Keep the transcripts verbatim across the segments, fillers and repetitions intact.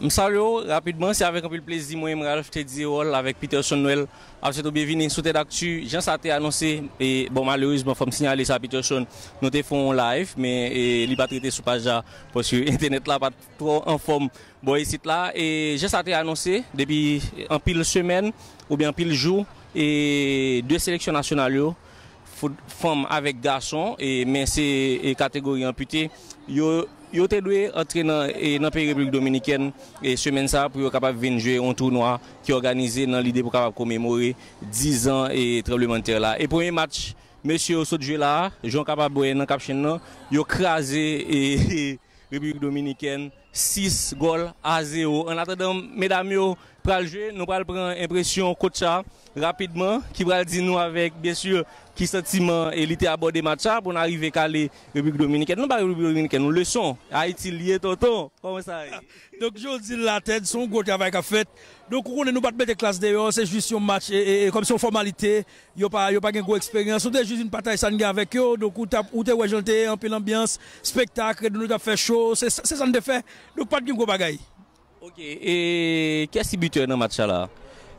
M salye w rapidman, se avèk anpil plezi mwen menm Ralph Teddy Erol avèk Peterson Noël ap swete w byenvini sou Tèt Akti. Jan sa te anonse, e bon, malerezman, fò m siyale sa, Peterson, nou te fè yon live, men e, li pa t rete sou paj la, paske entènèt la pa t twò anfòm bò isit la. E jan sa te anonse, depi anpil semèn oubyen anpil jou, e de seleksyon nasyonal yo, fout fanm avèk gason, e, men se e, kategori anpite, yo, yo te dwe antre nan, e, nan peyi Repiblik Dominikèn e, semèn sa a pou yo kapab vin jwe yon tounwa ki òganize nan lide pou kapab komemore diz an e, tranblemanntè la. E premye match mesye yo sot jwe la a, jan w kapab wè nan caption nan, yo kraze e, e, Repiblik Dominikèn, sis gòl a zewo. Annatandan medam yo pral jwe, nou pral pran enpresyon coach la rapidman, ki pral di nou avèk, byen si, ki santiman e li te abòde match la pou n arive kale Repiblik Dominikèn. Nou ba Repiblik Dominikèn yon leson. Ayiti l ye, tonton. Kòman sa ye? Donk, jodi la, Ted, se yon gwo travay k ap fèt. Donk, ou konnen nou pa t mete klas deyò, se jis yon match, e, e, e, kòmsi yon fòmalite. Yo pa, yo pa gen gwo eksperyans. Nou te jis vin pataje sa n gen avèk yo. Donk, ou t ap, ou te wè jan l te ye, anpil anbyans, spektak, Redondo t ap fè cho. Se, se sa n te fè. Donk, pa t gen gwo bagay. Ok, e kiyès ki bitè nan match sa la?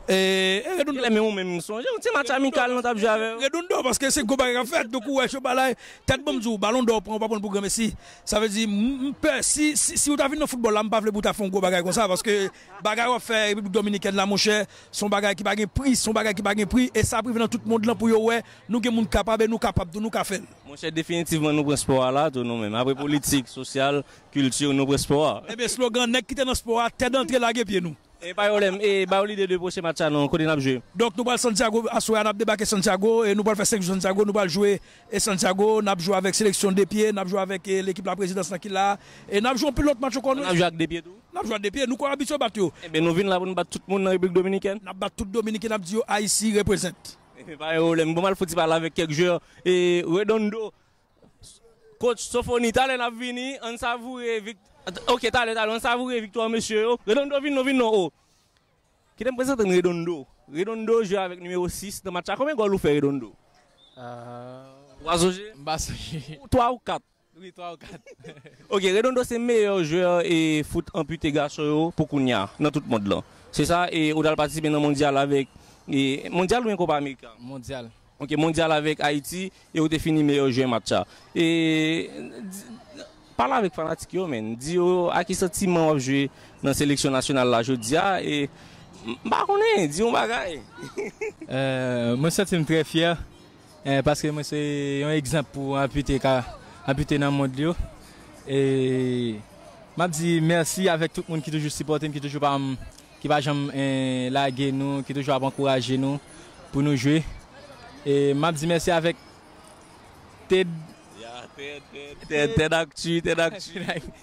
E, e Redondo. Kilè menm ou menm sonje, yon ti match amikal nou t ap jwe avè yo. Redondo, paske se gwo bagay k ap fèt. Donk, ou wè, cho balay, Ted, ban m di w, Balon dò pran, ou pa pran l pou granmesi. Sa vle di, m, m pè, si, si, si w ta vin nan foutbòl la, m pa vle pou w ta fè yon gwo bagay konsa, paske bagay w ap fè Repiblik Dominikèn la, monchè, se yon bagay ki pa gen pri, se yon bagay ki pa gen pri, e sa ap rive nan tout mond lan pou yo wè, nou gen moun k kapab, e nou kapab tou, nou ka fè l. Monchè, definitivman, nou pran spò a la tou, nou menm. Apre politik, sosyal, kilti, nou pran spò a. Ebyen, slogan, nèg ki te nan spò a, Ted antre lage pye nou. E pa pwoblèm, e ba yo lide de pwochen match la non, kote n ap jwe? Donk, nou pral Santiago aswè a, n ap debake Santiago, e nou pral fè senk jou Santiago, nou pral jwe e Santiago, n ap jwe avèk seleksyon de pye, n ap jwe avèk e, lekip laprezidans lan ki la, e n ap jwe anpil lòt match ankò, nou. N ap jwe ak de pye tou? N ap jwe ak de pye, nou ko abitye bat yo. Ebyen, nou vin la pou nou bat tout moun nan Repiblik Dominikèn? N ap bat tout Dominiken, n ap di yo Ayiti represent. Ebyen, pa gen pwoblèm. Bon, m al fouti pale avèk kèk jwè, e Redondo, Coach Sofoni, talè n ap vini, ann savoure vik-, ok, talè, talè, ann savoure viktwa mesye yo. Redondo, vin non, vin non, o. Kite m prezante n Redondo. Redondo jwe avèk nimewo sis nan match la. Konbyen gòl ou fè, Redondo? Ah, ou pa sonje? M pa sonje. Ou twa ou kat? Wi, twa ou kat. Ok, Redondo se meyè jwè e fout anpite gason yo pou kounye a nan tout mond lan. Se sa, e ou t al patisipe nan mondyal avèk, e mondyal oubyen Kopa Amerika? Mondyal. Ok, mondyal avèk Ayiti, e ou te fini meyè jwè match la. E di, pale avèk fanatik yo, menn. Di yo a ki santiman w ap jwe nan seleksyon nasyonal la jodi a, e m pa konnen, di yon bagay. Euh, mwen santi m trè fyè, eh, paske mwen se yon egzanp pou anpite ka, anpite nan mond yo. E m ap di mèsi avèk tout moun ki toujou sipòte m, ki toujou pa m, ki pa janm, eh, lage nou, ki toujou ap ankouraje nou pou nou jwe. E m ap di mèsi avèk Ted. Ya, Ted, Ted, Ted, Ted Actu, Ted Actu.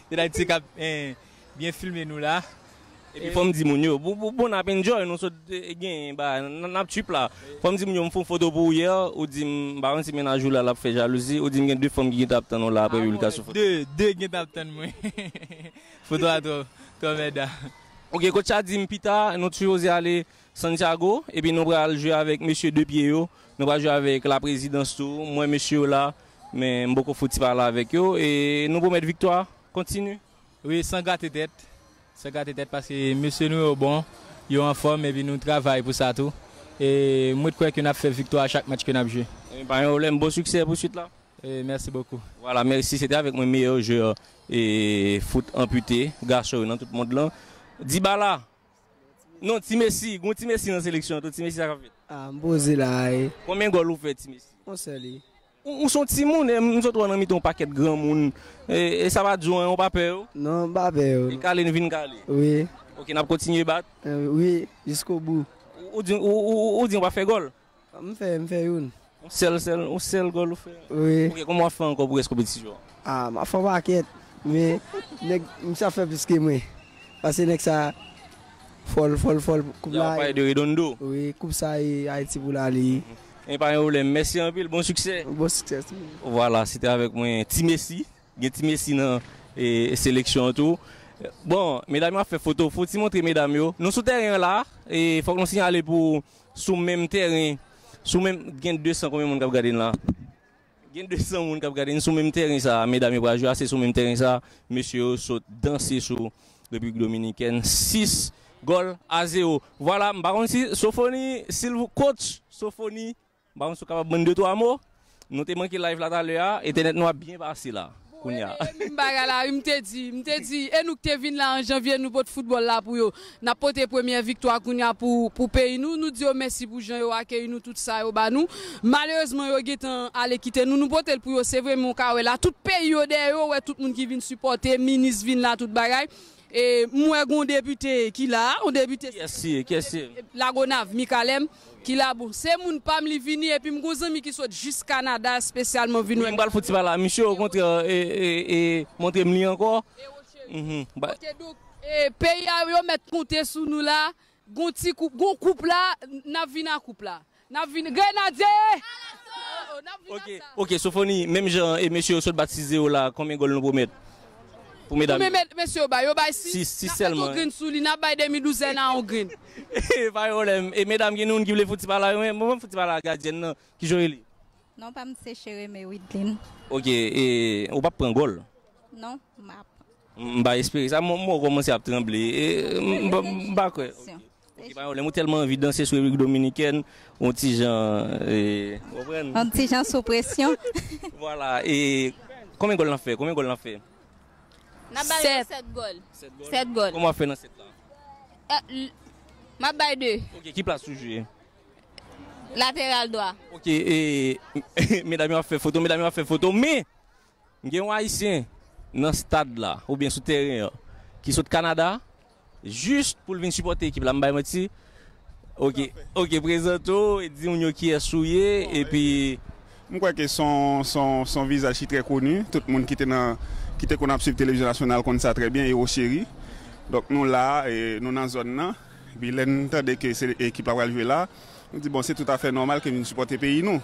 Ted Actu k ap, eh, byen filme nou la. Epi fò m di moun yo, bon, bon, bon, n ap enjoy, nou sot, eh, genyen, ba, n, n ap trip la. Fò m di moun yo, m fè yon foto pou ou yè, ou di m, m pa konn si mennaj ou la, l ap fè jalouzi, ou di m gen de fanm ki gentan ap tann ou la apre piblikasyon foto. De, de gentan ap tann mwen. Foto a twò, twò mèda. Ok, coach la di m pita, nou sipoze ale Santiago, epi nou pral jwe avèk mesye de pye yo, nou pral jwe avèk laprezidans tou, m wè mesye yo la, men m poko fouti pale avèk yo, e nou pwomèt viktwa, kontinye. Wi, san grate tèt. San grate tèt, paske mesye nou yo bon, yo anfòm, epi nou travay pou sa tou. E mwen kwè ke n ap fè viktwa a chak match ke n ap jwe. E pa gen pwoblèm, bon siksè pou swit la. E mèsi bokou. Vwala, mèsi. Se te avèk mwen meyè jwè e fout anpite gason yo nan tout mond lan. Dibala. Non, Ti Messi. Gon Ti Messi nan seleksyon an tou. Ti Messi, sa k ap fèt? Ah, m poze la, e. Konbyen gòl ou fè, Ti Messi? Yon sèl, wi. Ou, ou se yon timoun, e m sot wè w nan mitan yon pakèt granmoun. E, e sa pa di w anyen, ou pa pè yo? Non, m pa pè yo. E kale n vin kale? Wi. Ok, n ap kontinye bat? Eh, wi, jiskobou. Ou, ou di, ou, ou, ou, ou di w pa fè gòl? M fè, m fè youn. Yon sèl, sèl, yon sèl gòl ou fè? Wi. Ok, kòman w ap fè ankò pou rès konpetisyon an? Ah, m ap fè yon pakèt. Men, nèg, misye ap fè plis ke mwen. Paske nèg sa, fòl, fòl, fòl. Koup la. Ya, w ap pale de Redondo. Wi, koup sa, e Ayiti pou l ale. E pa gen pwoblèm. Mèsi anpil. Bon siksè. Bon siksè tou. Vwala, se te avèk mwen, Ti Messi. Gen Ti Messi nan, e, seleksyon an tou. Bon, medam yo ap fè foto. Fò ti montre medam yo. Nou sou tèren an la. E fòk nou siyale pou sou menm tèren, sou menm, gen de san konbyen moun k ap gade n la? Gen de san moun k ap gade n sou menm tèren sa a, medam yo pral jwe a, se sou menm tèren sa a, mesye yo sot danse sou, Repiblik Dominikèn, sis gòl a zewo. Vwala, m pa konn si Sofoni, silvou coach Sofoni, m pa konn si w kapab ban n de twa mo. Nou te manke live la talè a, entènèt nou ap byen pase la kounye a. Wi, e menm bagay la, wi, m te di, m te di, e nou ki te vin la an janvye, nou pot foutbòl la pou yo. N ap pote premyè viktwa kounye a pou, pou peyi nou. Nou di yo mèsi pou jan yo akeyi nou, tout sa yo ba nou. Malerezman, yo gentan ale kite nou. Nou pote l pou yo, se vre, men w ka wè la, tout peyi yo dèyè yo, w wè tout moun ki vin sipòte, minis vin la, tout bagay. E m wè gon depite ki la, yon depite Kiyès li ye? Kiyès li ye? Lagonav, Mikalèm, ki la. Bon, se moun pa m, li vini, epi m gon zanmi ki sot jis Kanada espesyalman vin wè. Wi, m pral fout ti pale a misye, okontrè, e, e, e, montre m li ankò. Mhm, ba- Ok, donk, e, peyi a, yo mèt konte sou nou la. Gon ti koup, gon koup la, n ap vin a koup la. N ap vin Grenadye! Oh, oh, n ap vin a Ok, sa. Ok, Sofoni, menm jan e mesye yo sot bat sis zewo la, konbyen gòl nou pwomèt pou medam yo? Konbyen me-, mesye yo bay? Yo bay sis. Sis, sis sèlman. N ap met yon grenn sou li, n ap bay demi douzèn a yon grenn. Pa gen pwoblèm. E medam, gen youn ki vle fout ti pale a yo menm? Bon, mwen fout ti pale a gadyèn nan. Kijan w rele? Non pa m se Chereme Widlin. Ok, e ou p ap pran gòl? Non, m ap. M pa espere sa, mwen, mwen kòmanse ap tranble. E, m, m, m pa kwè. Ok. Ok, pa gen pwoblèm, ou tèlman anvi danse sou Repiblik Dominikèn, yon ti jan, e, w konprann? Yon ti jan sou presyon. Vwala, e konbyen gòl n ap fè? Konbyen gòl n ap fè? N ap ba yo Sèt. Sèt gòl. Sèt gòl? Sèt gòl. Kòman w ap fè nan sèt la? Eh, l-, m ap bay de. Ok, ki plas ou jwe? Lateral dwa. Ok, e, medam yo ap fè foto, medam yo ap fè foto, men M gen yon Ayisyen nan stad la, oubyen sou tèren an, ki sot Kanada, jis pou l vin sipòte ekip la. M bay manti? Ok, ok, prezante w, e di moun yo kiyès ou ye, epi. M kwè ke se yon, se yon, se yon vizaj ki trè koni. Tout moun ki te nan, ki te konn ap swiv televizyon nasyonal konn sa trè byen, Ewo Cheri. Donk, nou la, e nou nan zòn nan. Epi lè n tande ke se ekip la pral jwe la, nou di, bon, se toutafè nòmal ke n vin sipòte peyi nou.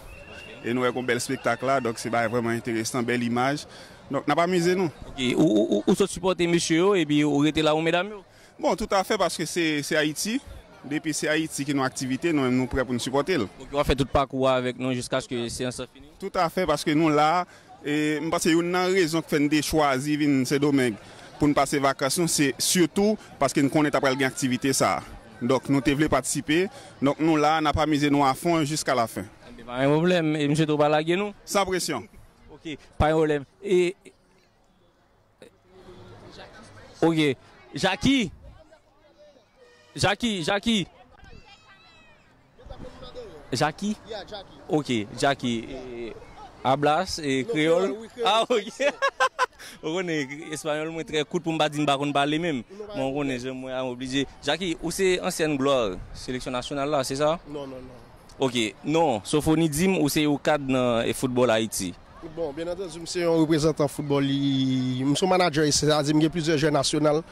E nou wè gon bèl espektak la, donk se bagay vrèman enteresan, bèl imaj. Donk, n ap amize nou. Ok, ou, ou, ou, ou sot sipòte mesye yo, epi ou rete la pou medam yo? Bon, toutafè, paske se, se Ayiti. Depi se Ayiti ki nan aktivite, nou menm nou prè pou n sipòte l. Ok, w ap fè tout pakou a avèk nou jiskaske seyans lan fini? Toutafè, paske nou la, e m panse youn nan rezon k fè n te chwazi vin Sendomeng pou n pase vakans nou, se sitou paske n konnen t ap pral gen aktivite sa a. Donk, nou te vle patisipe. Donk, nou la, n ap amize nou afon jiska lafen. Enben, pa gen pwoblèm. E m swete w pa lage nou. San presyon. Ok, pa gen pwoblèm. E, ok. Jackie! Jackie, Jackie! Jackie? Ok, Jackie. E, Ablas, e, kreyòl? Ah, ok. Ou konnen, espanyòl mwen trè kout pou m pa di m pa konn pale menm. Men ou konnen, jan mwen a, m oblije. Jackie, ou se ansyèn glwa seleksyon nasyonal la, se sa? Non, non, non. Ok, non, Sofoni di m ou se yon kad nan, e, foutbòl Ayiti. Bon, byen antandi, m se yon reprezantan foutbòl, li, m se yon manadjè isit, sa di m gen plizyè jwè nasyonal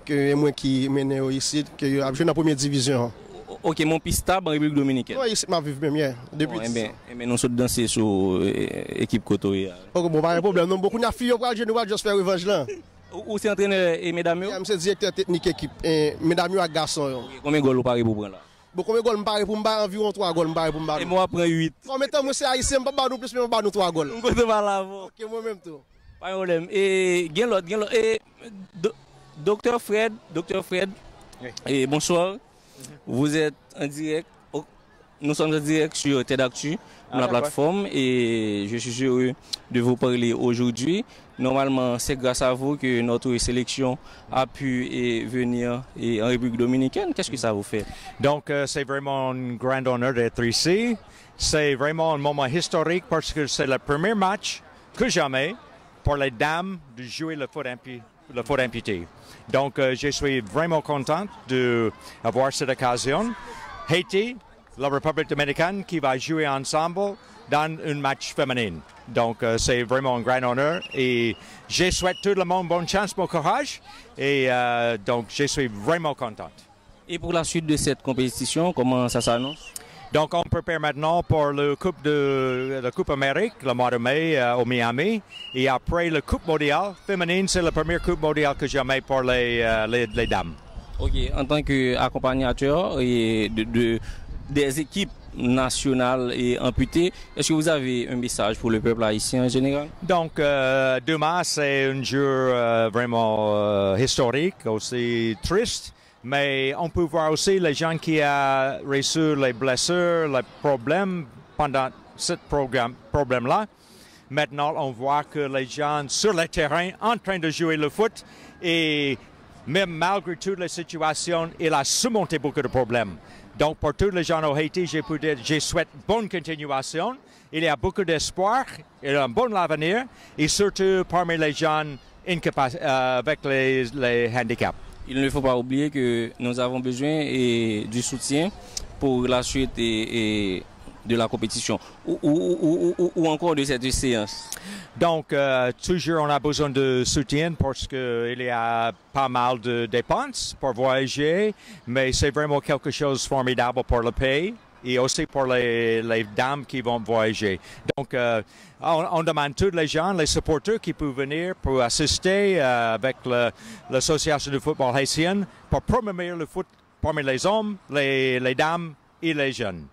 ke e mwen ki mennen yo isit, ke yo ap jwe nan premye divizyon an. O-, ok, men w pi stab an Repiblik Dominikèn? Non, isit m ap viv menm, yeah, depi dis an. Bon, enben, enben, nou sot danse sou, e, ekip kote w ye a. Ok, bon, pa gen pwoblèm, non, bon, kounye a fi yo pral jwe, nou pral just fè revanj lan. Ou, ou se antrenè e medam yo? Yeah, m se direktè teknik ekip, e, medam yo ak gason yo. Ok, konbyen gòl ou pare pou pran la? Bon, konbyen gòl m pare pou m bay? Anviwon twa gòl m pare pou m ba nou. E mwen, w ap pran uit. Kòm etan mwen se ayisyen, m p ap ba nou plis, men m ap ba nou twa gòl. M kontan pale avè w. Ok, mwen menm tou. Pa gen pwoblèm. E, gen lòt, gen lòt. E, do-, Doktè Fred, Doktè Fred, oui, e, bonsoir. Vous êtes en direct. Oh, nous sommes en direct sur TED Actu, la plateforme, et je suis heureux de vous parler aujourd'hui. Normalement, c'est grâce à vous que notre sélection a pu, eh, venir, eh, en République dominicaine. Qu'est-ce que ça vous fait? Donc, euh, c'est vraiment un grand honneur d'être ici. C'est vraiment un moment historique parce que c'est le premier match que jamais pour les dames de jouer le foot en pi-, le foot amputé. Donc, euh, je suis vraiment content d'avoir cette occasion. Haïti, la République dominicaine qui va jouer ensemble dans un match féminin. Donc, euh, c'est vraiment un grand honneur et je souhaite tout le monde bonne chance, bon courage. Et, euh, donc, je suis vraiment content. Et pour la suite de cette compétition, comment ça s'annonce? Donc, on prépare maintenant pour le Coupe de, la Coupe Amérique, le mois de mai, euh, au Miami. Et après, la Coupe mondiale féminine, c'est la première Coupe mondiale que jamais pour les, euh, les, les dames. Ok, en tant que accompagnateur et de, de, des équipes national et amputé. Est-ce que vous avez un message pour le peuple haïtien en général? Donc, euh, demain, c'est un jour euh, vraiment euh, historique, aussi triste, mais on peut voir aussi les gens qui ont reçu les blessures, les problèmes pendant ce problème-là. Maintenant, on voit que les gens sur le terrain en train de jouer le foot et même malgré toutes les situations, il a surmonté beaucoup de problèmes. Donc, pour tous les gens au Haïti, je peux dire, je souhaite bonne continuation. Il y a beaucoup d'espoir, il y a un bon avenir, et surtout parmi les gens incapac- euh, avec les, les handicaps. Il ne faut pas oublier que nous avons besoin et du soutien pour la suite et, et de la compétition ou, ou, ou, ou, ou, ou encore de cette séance. Donc, euh, toujours, on a besoin de soutien parce qu'il y a pas mal de dépenses pour voyager, mais c'est vraiment quelque chose de formidable pour le pays et aussi pour les, les dames qui vont voyager. Donc, euh, on, on demande tous les gens, les supporters qui peuvent venir pour assister euh, avec le- l'association de football haïtien pour promouvoir le foot parmi les hommes, les, les dames et les jeunes.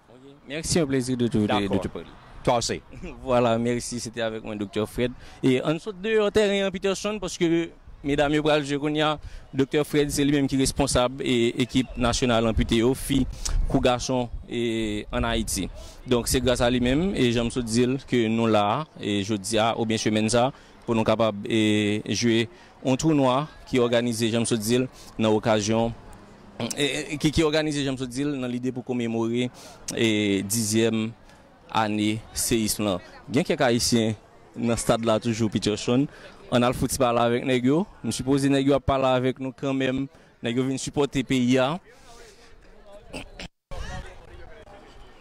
Merci, un plaisir de te, de, de D'accord. te parler. Toi aussi. Voilà, merci. C'était avec moi, Doktè Fred. E ann sot deyò tèren an, Peterson, paske medam yo pral jwe kounye a. Doktè Fred, se li menm ki responsab e, ekip nasyonal anpite yo, fi kou gason, e, ann Ayiti. Donk, se gras a li menm, e jan m sot di l, ke nou la a, e jodi a, oubyen semèn sa, pou nou kapab, e, jwe yon tounwa ki òganize, jan m sot di l, nan okazyon, e, e, ki, ki òganize, jan m sot di l, nan lide pou komemore, e, dizyèm ane seyis lan. Gen kèk Ayisyen nan stad la toujou, Peterson. Ann al fout ti pale avèk nèg yo. M sipoze nèg yo ap pale avèk nou kanmenm. Nèg yo vin sipòte peyi a.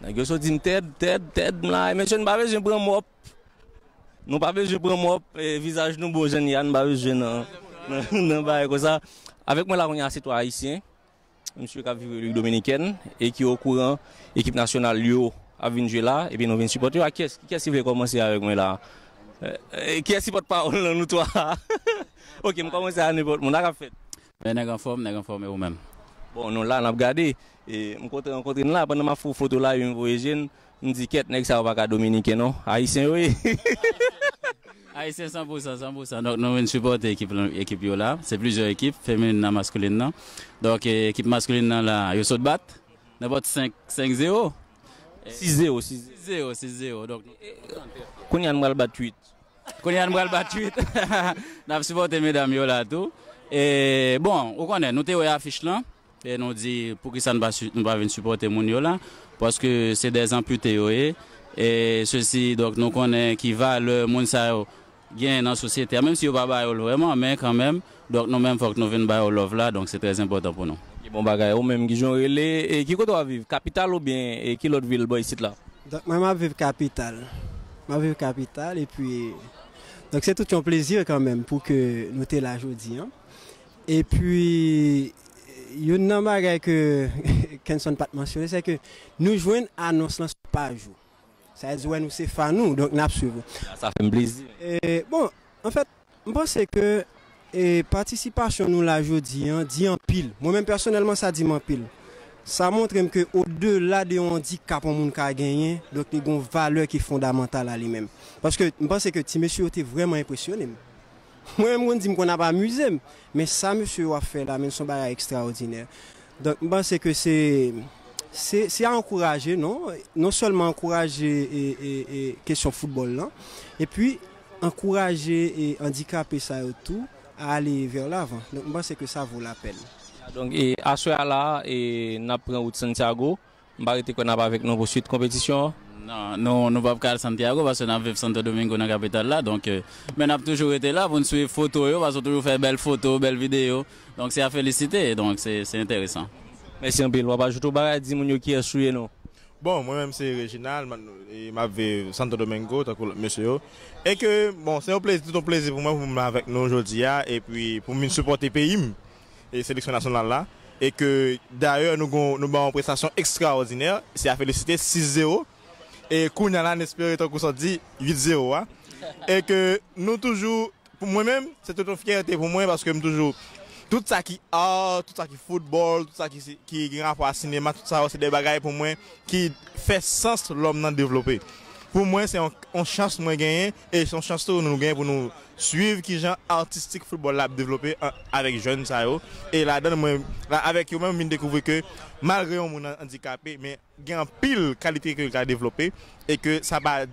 Nèg yo sot di m Ted, Ted, Ted, m la. Mesye, nou pa bezwen pran mòp. Nou pa bezwen pran mòp. E, vizaj nou bon jan n ye a, nou pa bezwen nan, nan, nan bagay konsa. Avèk mwen la kounye a, se twa Ayisyen. Mesye k ap viv Repiblik Dominikèn e ki okouran ekip nasyonal yo ap vin jwe la, epi nou vin sipòte yo. A kiyès, kiyès ki vle kòmanse avèk mwen la? E, e, kiyès ki pòtpawòl nan nou twa? Ok, m kòmanse a nenpòt moun. Sa k ap fèt? Men nèg anfòm, nèg anfòm, e ou menm? Bon, nou la, n ap gade. E, m kontan rankontre n la. Pandan m ap fè w foto la, epi m voye je n, m di, kèt, nèg sa yo pa ka dominiken non. Ayisyen yo ye. Ayisyen san pou san, san pou san. Donk, nou vin sipòte ekip, ekip yo la. Se plizyè ekip, feminin nan, maskulin nan. Donk, e, ekip maskulin nan la, yo sot bat. Nenpòt senk, senk zewo. Sis zewo, sis zewo. Sis zewo, sis zewo. Donk, Kounye a, n pral bat uit. Kounye a, n pral bat uit. N ap sipòte medam yo la tou. E, bon, ou konnen, nou te wè afich lan. E nou di, poukisa nou pa, si- nou pa vin sipòte moun yo la? Paske se dè anpite yo ye. E sesi, donk, nou konnen ki valè moun sa yo gen nan sosyete a. Menm si yo pa ba yo l vrèman, men kanmenm, donk, nou menm fòk nou vin ba yo love la. Donk, se trè enpòtan pou nou. Ki bon bagay. Ou menm, ki jan w rele? E ki kote w ap viv? Kapital oubyen e ki lòt vil bò isit la? Donk, mwen, m ap viv kapital. M ap viv kapital, epi. Donk, se tout yon plezi kanmenm pou ke nou te la jodi a. Epi, youn nan bagay ke Kenson pa t mansyone, se ke nou jwenn anons lan sou paj ou. Sa vle di, wè, nou se fan ou, donk n ap swiv ou. Sa fè m plezi. E, bon, anfèt, m panse ke e, patisipasyon nou la jodi a di anpil. Mwen menm pèsonèlman, sa di m anpil. Sa montre m ke odela de yon andikap yon moun ka genyen, donk li gen yon valè ki fondamantal a li menm. Paske m panse ke ti mesye yo te vrèman enpresyone m. Mwen menm, m konn di m konn ap amize m, men sa mesye yo ap fè la, men se yon bagay ekstraòdinè. Donk, m panse ke se se se a ankouraje, non? Non sèlman ankouraje e, e, e, kesyon foutbòl lan, epi ankouraje e andikape sa yo tou a ale vè lavan. Donk, m panse ke sa vo lapèn. Donk, e, aswè a la, e, n ap pran wout Santiago. M pa rete kwè n ap avèk nou pou swit konpetisyon an. Non, nou, nou p ap ka al Santiago paske n ap viv Santo Domingo nan kapital la. Donk, e, men n ap toujou rete la pou n swiv foto yo, paske w toujou fè bèl foto, bèl videyo. Donk, se a felisite, donk se se enteresan. Mèsi anpil. W ap ajoute yon bagay, di moun yo kiyès ou ye non? Bon, mwen menm se Reginald, m, e m ap viv Santo Domingo, tankou lòt mesye yo. E ke, bon, se yon plezi, tout yon plezi pou mwen pou m la avèk nou jodi a, epi pou m vin sipòte peyi m, e seleksyon nasyonal la. E ke, dayè, nou gon, nou ban yon prestasyon ekstraòdinè, se a felisite, sis zewo. E kounye a la, n espere, tankou sa w di, uit zewo a. E ke nou toujou, pou mwen menm, se tout yon fyète pou mwen, paske m toujou Tout sa ki art, tout sa ki football, tout sa ki, ki gen rapò a sinema, tout sa yo se de bagay pou mwen ki fè sans lòm nan devlope. Pou mwen, se yon, yon chans mwen genyen, e se yon chans tou nou genyen pou nou swiv kijan atistik football la ap devlope an, avèk jèn sa yo. E ladan mwen, la, avèk yo menm, m vin dekouvri ke malgre yon moun an-, andikape, men gen anpil kalite ke l ka devlope e ke sa pa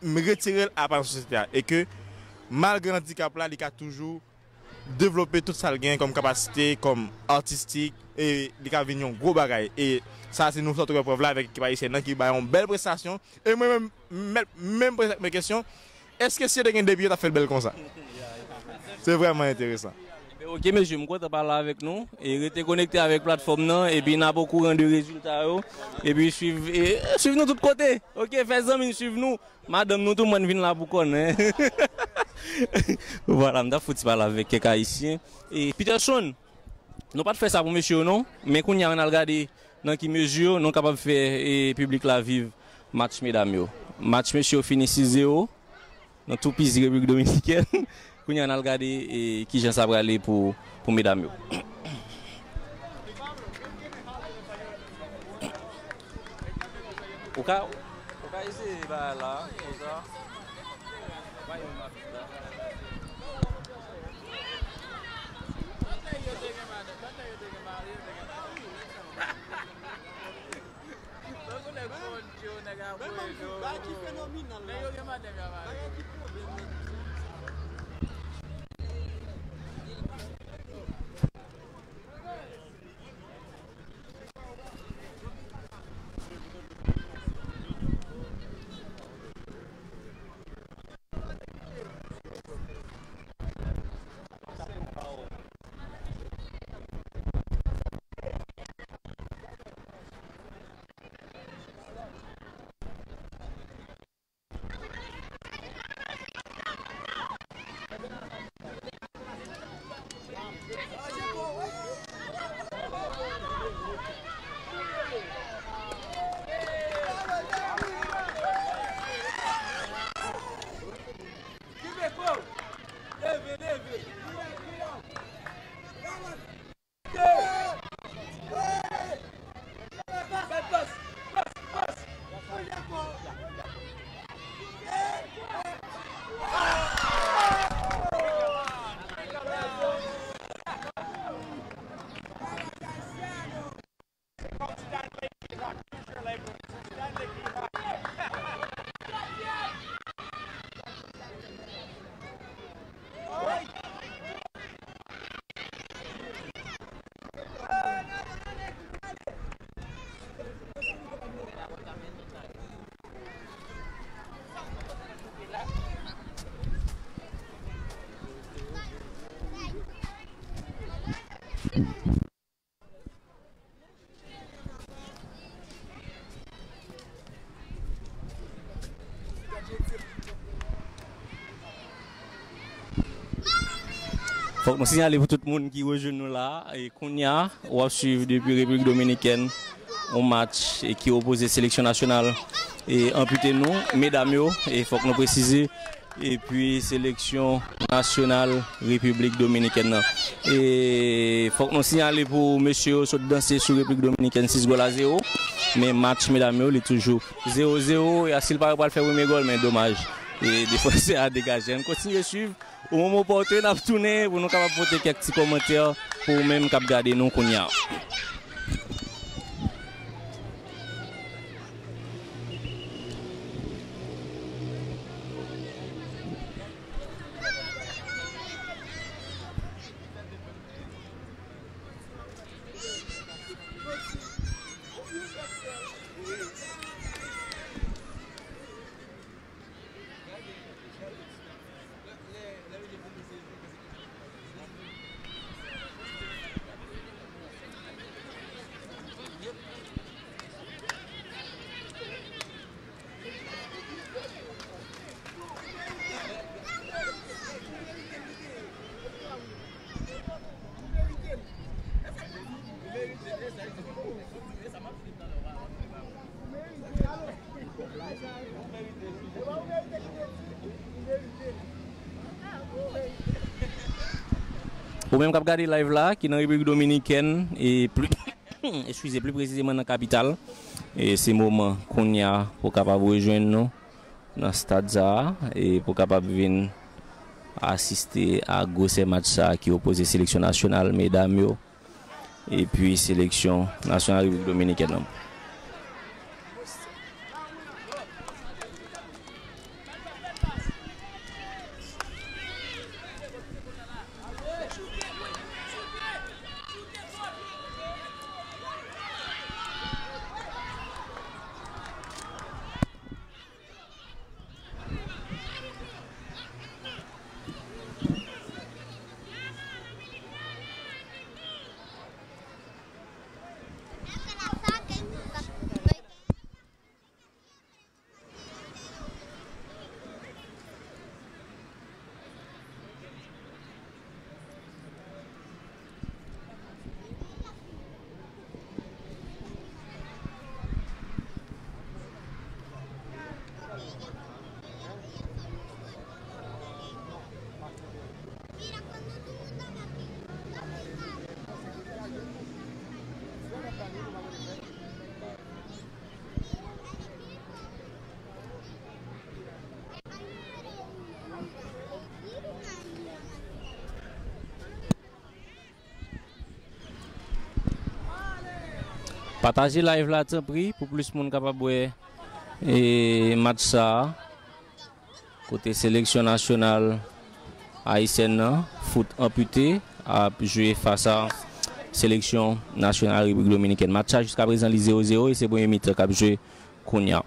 retire l apa nan sosyete a. E ke malgre andikap la, li ka toujou devlope tout sa l gen kòm kapasite, kòm atistik, e li ka vin yon gwo bagay. E sa, se nou sot wè prèv la avèk ekip ayisyèn nan ki bay yon bèl prestasyon. E mwen menm, m mèt menm poze tèt mwen kesyon, èske si yo te gen de pye, yo t ap fè l bèl konsa? Se vrèman enteresan. Ebyen, oke, mesye, m kontan pale avèk nou. E rete konekte avèk platfòm nan, epi n ap okouran de rezilta yo. Epi swiv, e, swiv nou tout kote. Oke, fè zanmi n swiv nou. Madanm nou tou, mwen vin la pou konnen. Vwala, m t ap fouti pale avèk kèk ayisyen. E Peterson, nou pa t fè sa pou mesye yo non, men kounye a ann al gade nan ki mezi nou kapab fè, e, piblik la viv match medam yo. Match mesye yo fini sis zewo nan toupizi Repiblik Dominikèn. Kounye a ann al gade, e, kijan sa prale pou, pou medam yo. Ou ka, ou ka eseye bagay la, konsa. Fòk nou siyale pou tout moun ki rejwenn nou la, e kounye a, w ap swiv depi Repiblik Dominikèn, yon match, e ki opoze seleksyon nasyonal, e anpite nou, medam yo, e fòk nou presize, epi seleksyon nasyonal Repiblik Dominikèn nan. E fòk nou siyale pou mesye yo sot danse sou Repiblik Dominikèn sis gòl a zewo, men match medam yo, li toujou zewo zewo, e si l pa pral fè premye gòl, men domaj. E defansè a degaje. Ann kontinye swiv. O moman opòtè, n ap tounen pou nou kapab pote kèk ti kòmantè pou ou menm k ap gade nou kounye a. Ou menm k ap gade live la, ki nan Repiblik Dominikèn, e pli, eskize, pli presizeman nan kapital, e se moman kounye a pou w kapab rejwenn nou nan stad sa a, e pou w kapab vin asiste a gwosè match sa a ki opoze seleksyon nasyonal medam yo epi seleksyon nasyonal Repiblik Dominikèn nan. Pataje live la tanpri pou plis moun kapab wè e match sa a. Kote seleksyon nasyonal ayisyèn nan, foot anpite, ap jwe fas a seleksyon nasyonal Repiblik Dominikèn. Match sa jiska prezan li zewo zewo e se premye mitan k ap jwe kounye a.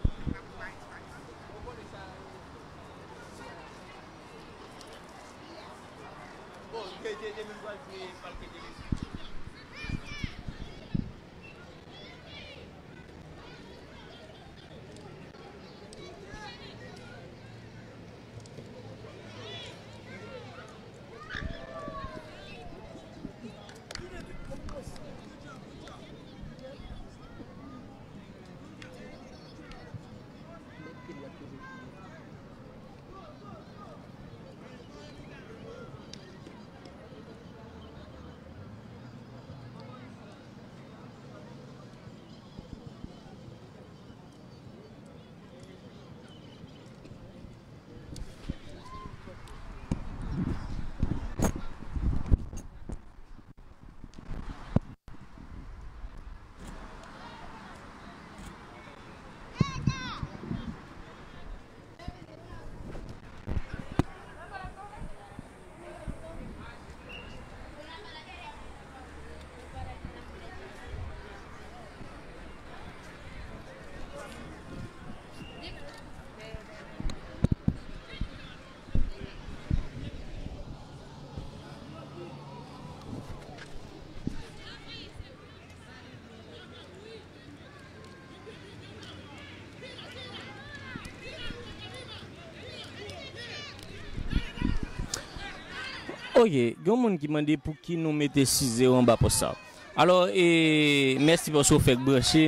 Ok, gen moun ki mande pouki nou mete sis zewo anba pòs sa. Alò, e, mèsi paske w fèk branche.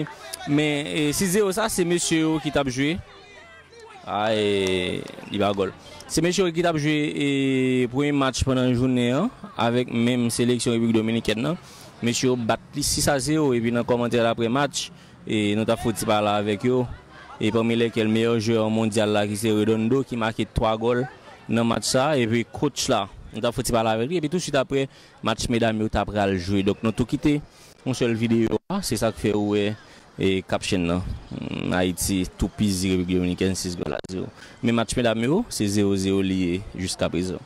Men, e, sis zewo sa, se mesye yo ki t ap jwe. A, e, li pa gòl. Se mesye yo ki t ap jwe, e, premye match pandan jounen an, avèk menm seleksyon Repiblik Dominikèn nan. Mesye yo bat li sis a zewo, epi nan kòmantè l apre match, e, nou t ap fè yon ti pale avèk yo. E pami lèkèl meyè jwè mondyal la ki se Redondo ki make twa gòl nan match sa, epi coach la, nou t ap fè yon ti pale avèk li, epi tousuit apre, match medam yo ta pral jwe. Donk, nou tou kite yon sèl videyo a, se sa k fè ou wè, e, caption nan. Mm, Ayiti toupizi Repiblik Dominikèn sis gòl a zewo. Men match medam yo, se zewo zewo li ye jiska prezan.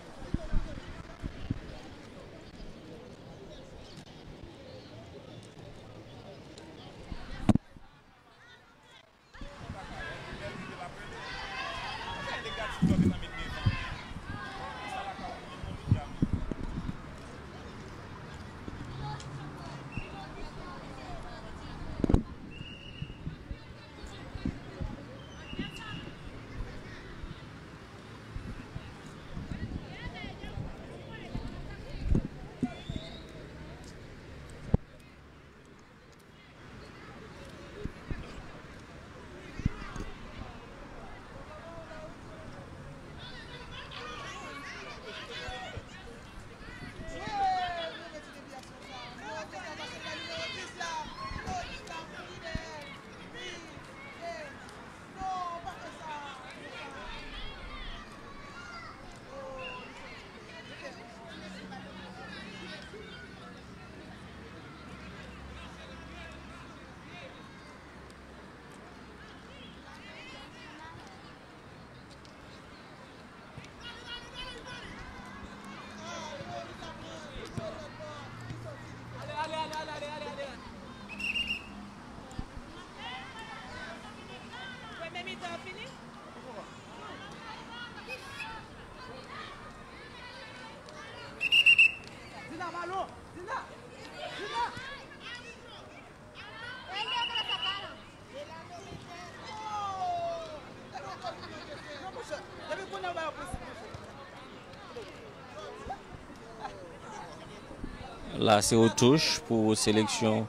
La se yon touch pou seleksyon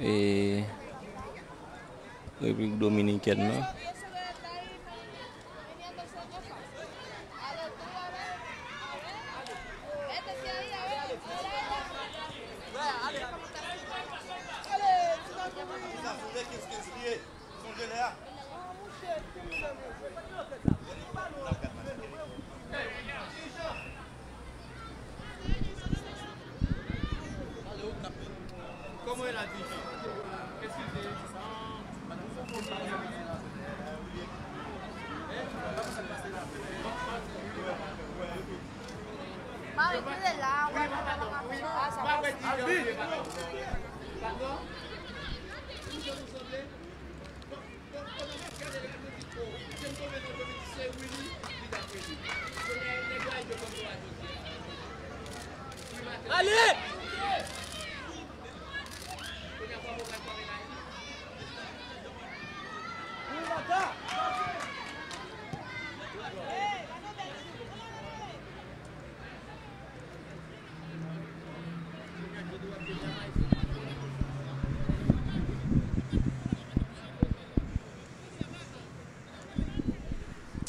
e Repiblik Dominikèn nan.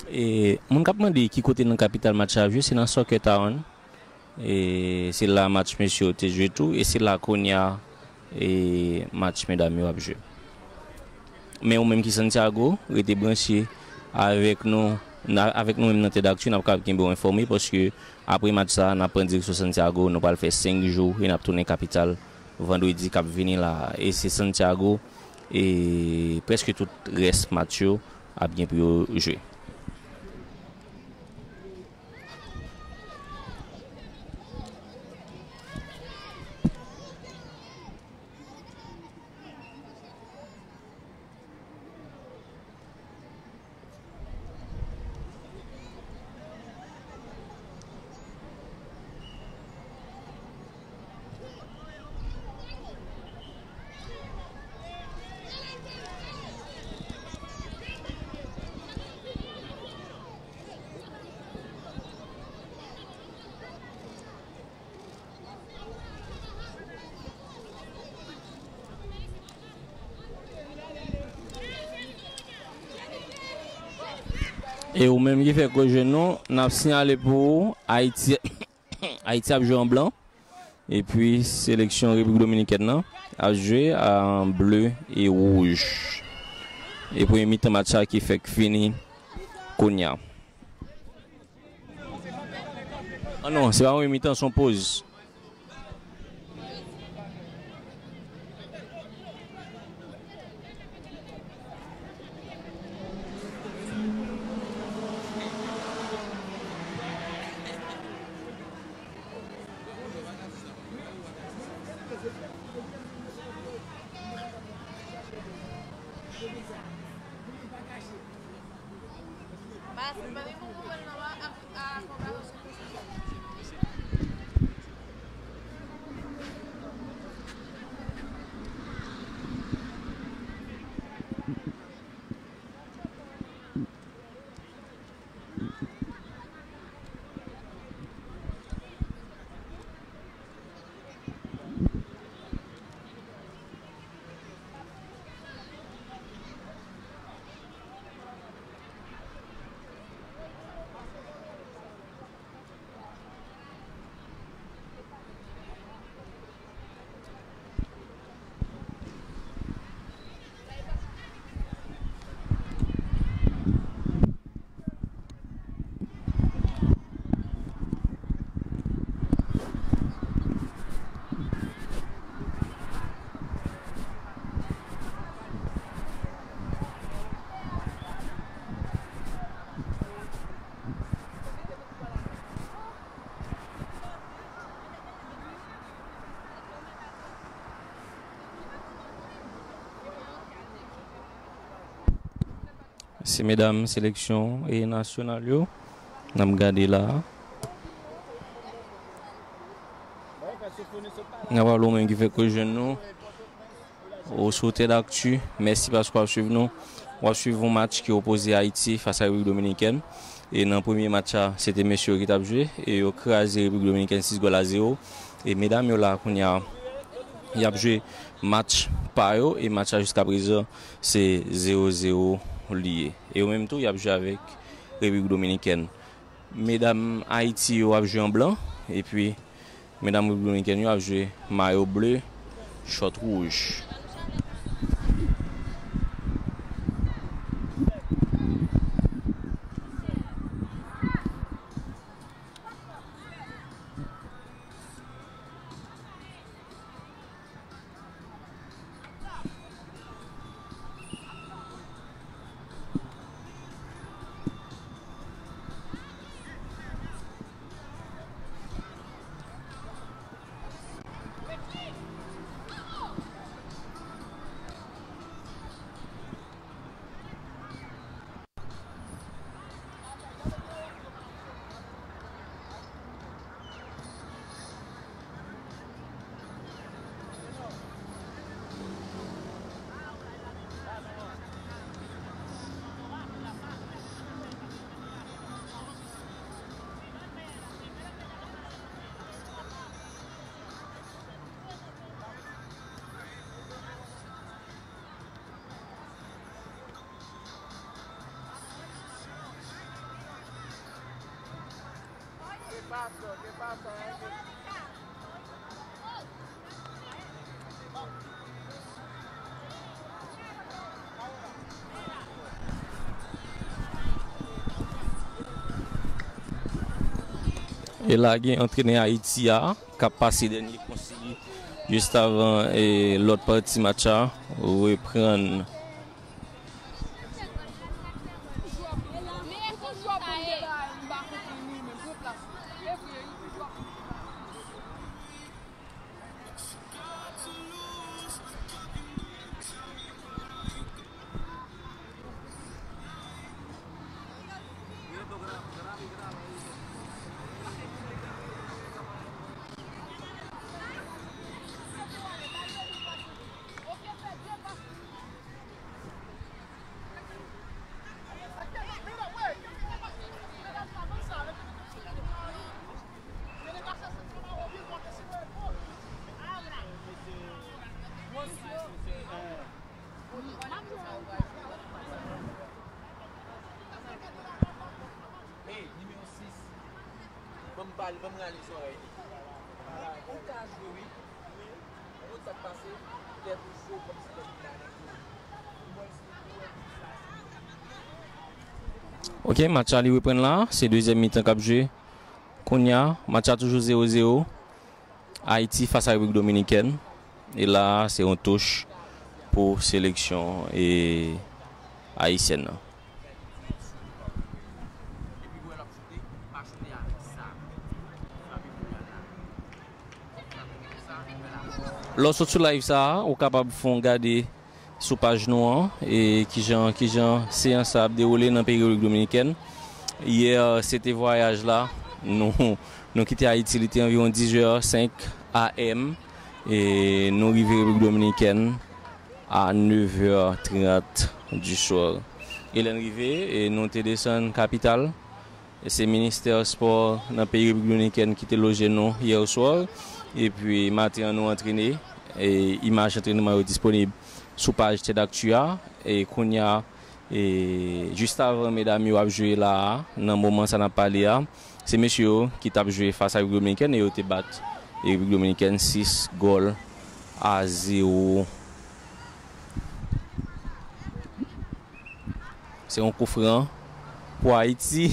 E, moun k ap mande ki kote nan kapital match la ap jwe, se nan Soccer Town. E se la match mesye yo te jwe tou, e se la kounye a, e match medam yo ap jwe. Men ou menm ki Santiago, rete branche avèk nou, na, avèk nou menm nan Tèt Dakti, n ap kapab kenbe w enfòme, paske apre match sa, n ap pran direksyon Santiago, nou pral fè senk jou, e n ap tounen kapital vandredi k ap vini la. E se Santiago, e prèske tout rès match yo ap gen pou yo jwe. E ou menm ki fèk rejwenn nou, n ap siyale pou ou, Ayiti, Ayiti ap jwe an blan. Epi seleksyon Repiblik Dominikèn nan ap jwe an ble e wouj. E premye mitan match sa ki fèk fini kounye a. Ah non, se pa yon mitan, se yon poz. Se medam seleksyon e nasyonal yo n ap gade la a. N ap rale w menm ki fèk rejwenn nou. Ou sou Tèt Dakti, mèsi paske w ap swiv nou. W ap swiv yon match ki opoze Ayiti fas a Repiblik Dominikèn. E nan premye match la, se te mesye yo ki t ap jwe. E yo kraze Repiblik Dominikèn sis gòl a zewo. E medam yo la kounye a, y ap jwe match pa yo, e match la jiska prezan se zewo zewo li ye. E yo menm tou, y ap jwe avèk Repiblik Dominikèn. Medam Ayiti yo ap jwe an blan, epi medam Repiblik Dominikèn yo ap jwe mayo ble, chòt wouj. E la gen antrenè Ayiti a k ap pase dènye konsiy jis avan e lòt pati match la reprann. Hey, nimewo sis. Ban m pale, ban m rale zòrèy li. Ou ka jwe, wi. Ou konn sa k pase? Tèt ou cho kòmsi tèt ou pa nan kò. Ou wè l sou, ou wè l sou sa. Ok, match la li reprann la. Se dezyèm mitan k ap jwe. Kounye a, match la toujou zewo zewo. Ayiti fas a Repiblik Dominikèn. E la a, se yon touch pou seleksyon e ayisyèn nan. Lè w sot sou live sa a, ou kapab fè yon gade sou paj nou an, e kijan, kijan seyans sa ap dewoule nan peyi Repiblik Dominikèn. Yè, se te vwayaj la. Nou, nou kite Ayiti, li te anviwon diz è senk A M, e nou rive Repiblik Dominikèn a nev è trant du soir. E lè n rive, e nou te desann kapital. Se ministè spò nan peyi Repiblik Dominikèn ki te loje nou yè oswa. Epi maten an nou antrene. E imaj antrenman yo disponib sou paj Tèdakti a. E kounye a, e jis avan medam yo ap jwe la a, nan moman sa n ap pale a, se mesye yo ki t ap jwe fas a Repiblik Dominikèn e yo te bat Repiblik Dominikèn sis gòl a zewo. Se yon koufran pou Ayiti.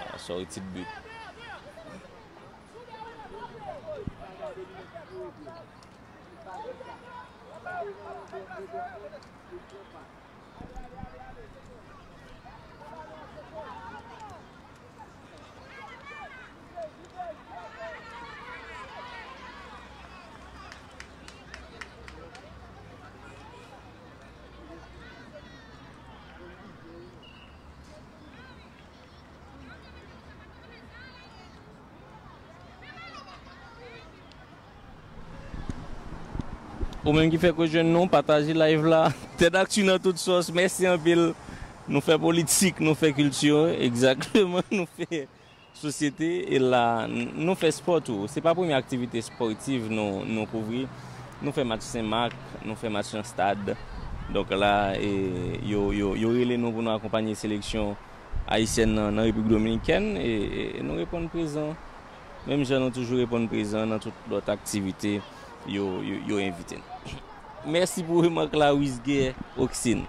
Ah, sòti but. Ou menm ki fèk rejwenn nou, pataje live la. Tèdakti nan tout sòs, mèsi anpil. Nou fè politik, nou fè kilti, egzakteman, nou fè sosyete, e la, n-, nou fè spò tou. Se pa premye aktivite spòtif nou, nou kouvri. Nou fè match Senmak, nou fè match nan stad. Donk la, e, yo, yo, yo rele nou pou nou akonpanye seleksyon ayisyèn nan, nan Repiblik Dominikèn, e, e, e nou reponn prezan. Menm jan nou toujou reponn prezan nan tout lòt aktivite yo, yo, yo envite n. Mèsi pou remak la, Wisger Oxine.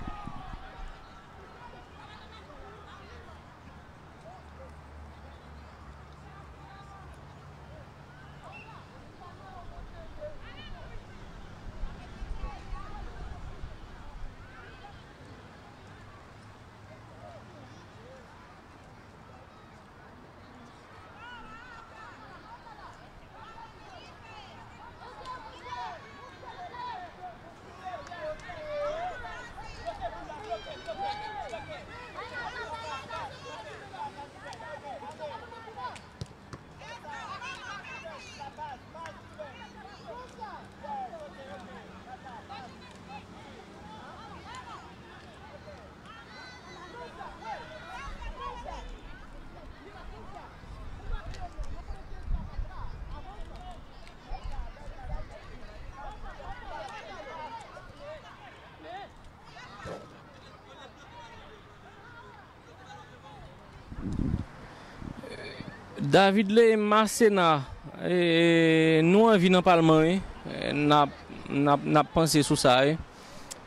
David Ley Masséna, e, nou anvi nan palman, wi. E, n ap, n ap, n ap panse sou sa, wi.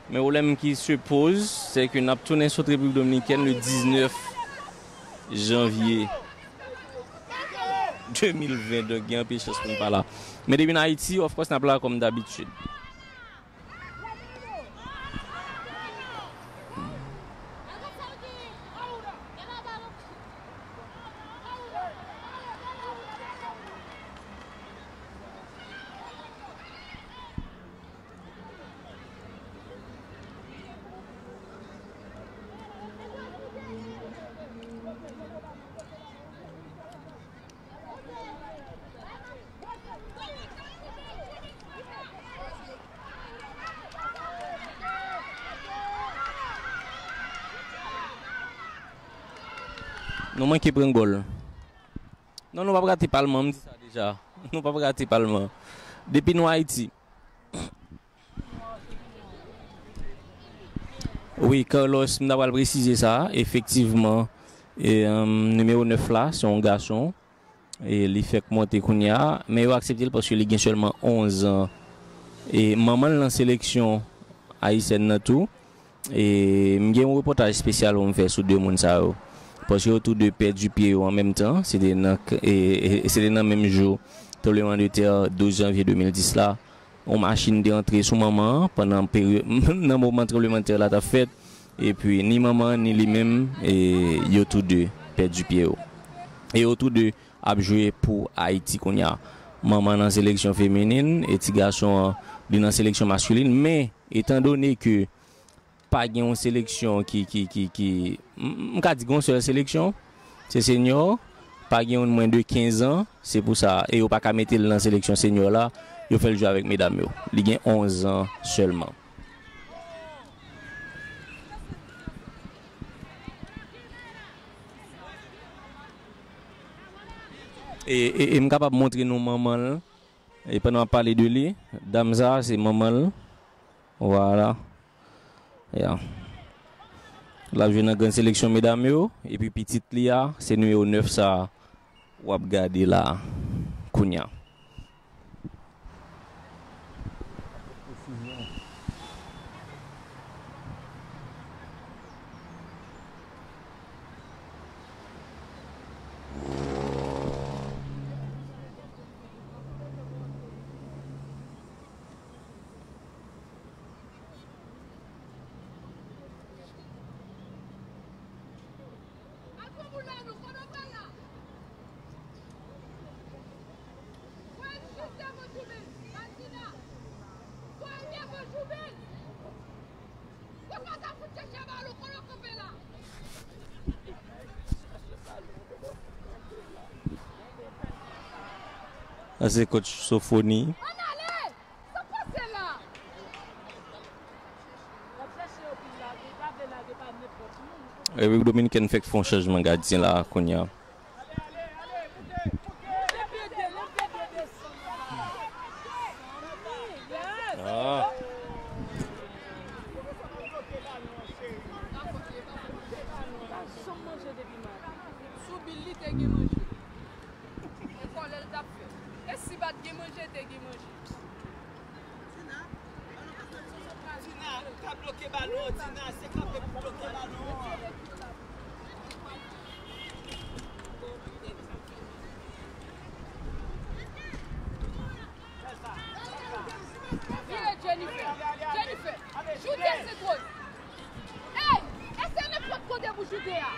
Men pwoblèm ki se poze, se ke n ap tounen sot Repiblik Dominikèn le diznèf janvye de mil ven, donk gen anpil chans pou n pa la. Men depi n Ayiti, of course, n ap la kòm dabitid. Nou manke pran gòl. Non, nou p ap rate palman, m di sa deja. Nou p ap rate palman. Depi nou Ayiti. Wi, Carlos, m ta pral presize sa, efektivman, e, um, nimewo nèf la, se yon gason, e li fèk monte kounye a, men yo aksepte l paske li gen sèlman onz an. E manman l nan seleksyon ayisyèn nan tou. E m gen yon repòtaj espesyal pou m fè sou de moun sa yo. Paske yo tou de pèdi pye yo an menm tan. Se te nan, e, e, se te nan menm jou tranblemanntè douz janvye de mil dis la. Yon machin te antre sou manman an pandan peryo-, nan moman tranblemanntè la t ap fèt. Epi ni manman an, ni li menm, e, yo tou de pèdi pye yo. E yo tou de ap jwe pou Ayiti kounye a. Manman nan seleksyon feminin, e ti gason an, li nan seleksyon maskilin. Men, etandone ke pa gen yon seleksyon ki, ki, ki, ki, m, m ka di gen yon sèl seleksyon, se senyò, pa gen yon mwen de kenz an, se pou sa, e yo pa ka mete l nan seleksyon senyò la, yo fè l jwe avèk medam yo. Li gen onz an sèlman. E, e, e m kapab montre nou manman l. E pandan m ap pale de li, dam sa a se manman l. Vwala. Ya. L ap jwe nan grann seleksyon medam yo. Epi pitit li a, se nimewo nèf sa a w ap gade la a, kounye a. Sa se coach Sofoni. Ann ale! Sa k pase la? L ap chèche yo pou l lage, l pa vle lage pa nenpòt moun. Repiblik Dominikèn fèk fè yon chanjman gadyen la kounye a. Ah. Sou bil li te gen manje. E kòlè l t ap fè. E si pa t gen manje, te gen manje. Tina, ka bloke balon, Tina, se kanpe pou bloke balon. Vire Jennifer. Jennifer, choute Sentwoz. Ey, e se nenpòt kote pou choute a.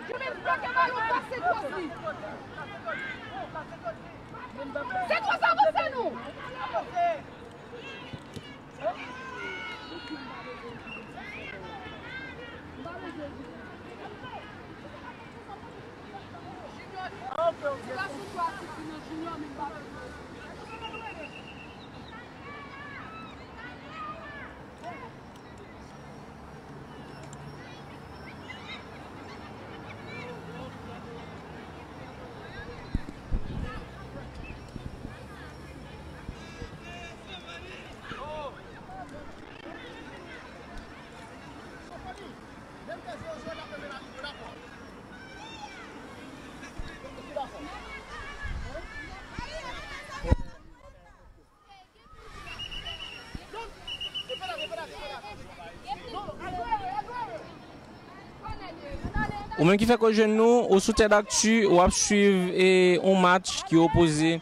Jennifer bloke balon pa Sentwoz li. Sentwoz avanse nou. Ou menm ki fèk jwenn nou, ou sou Tèdakti, w ap swiv e, yon match ki opoze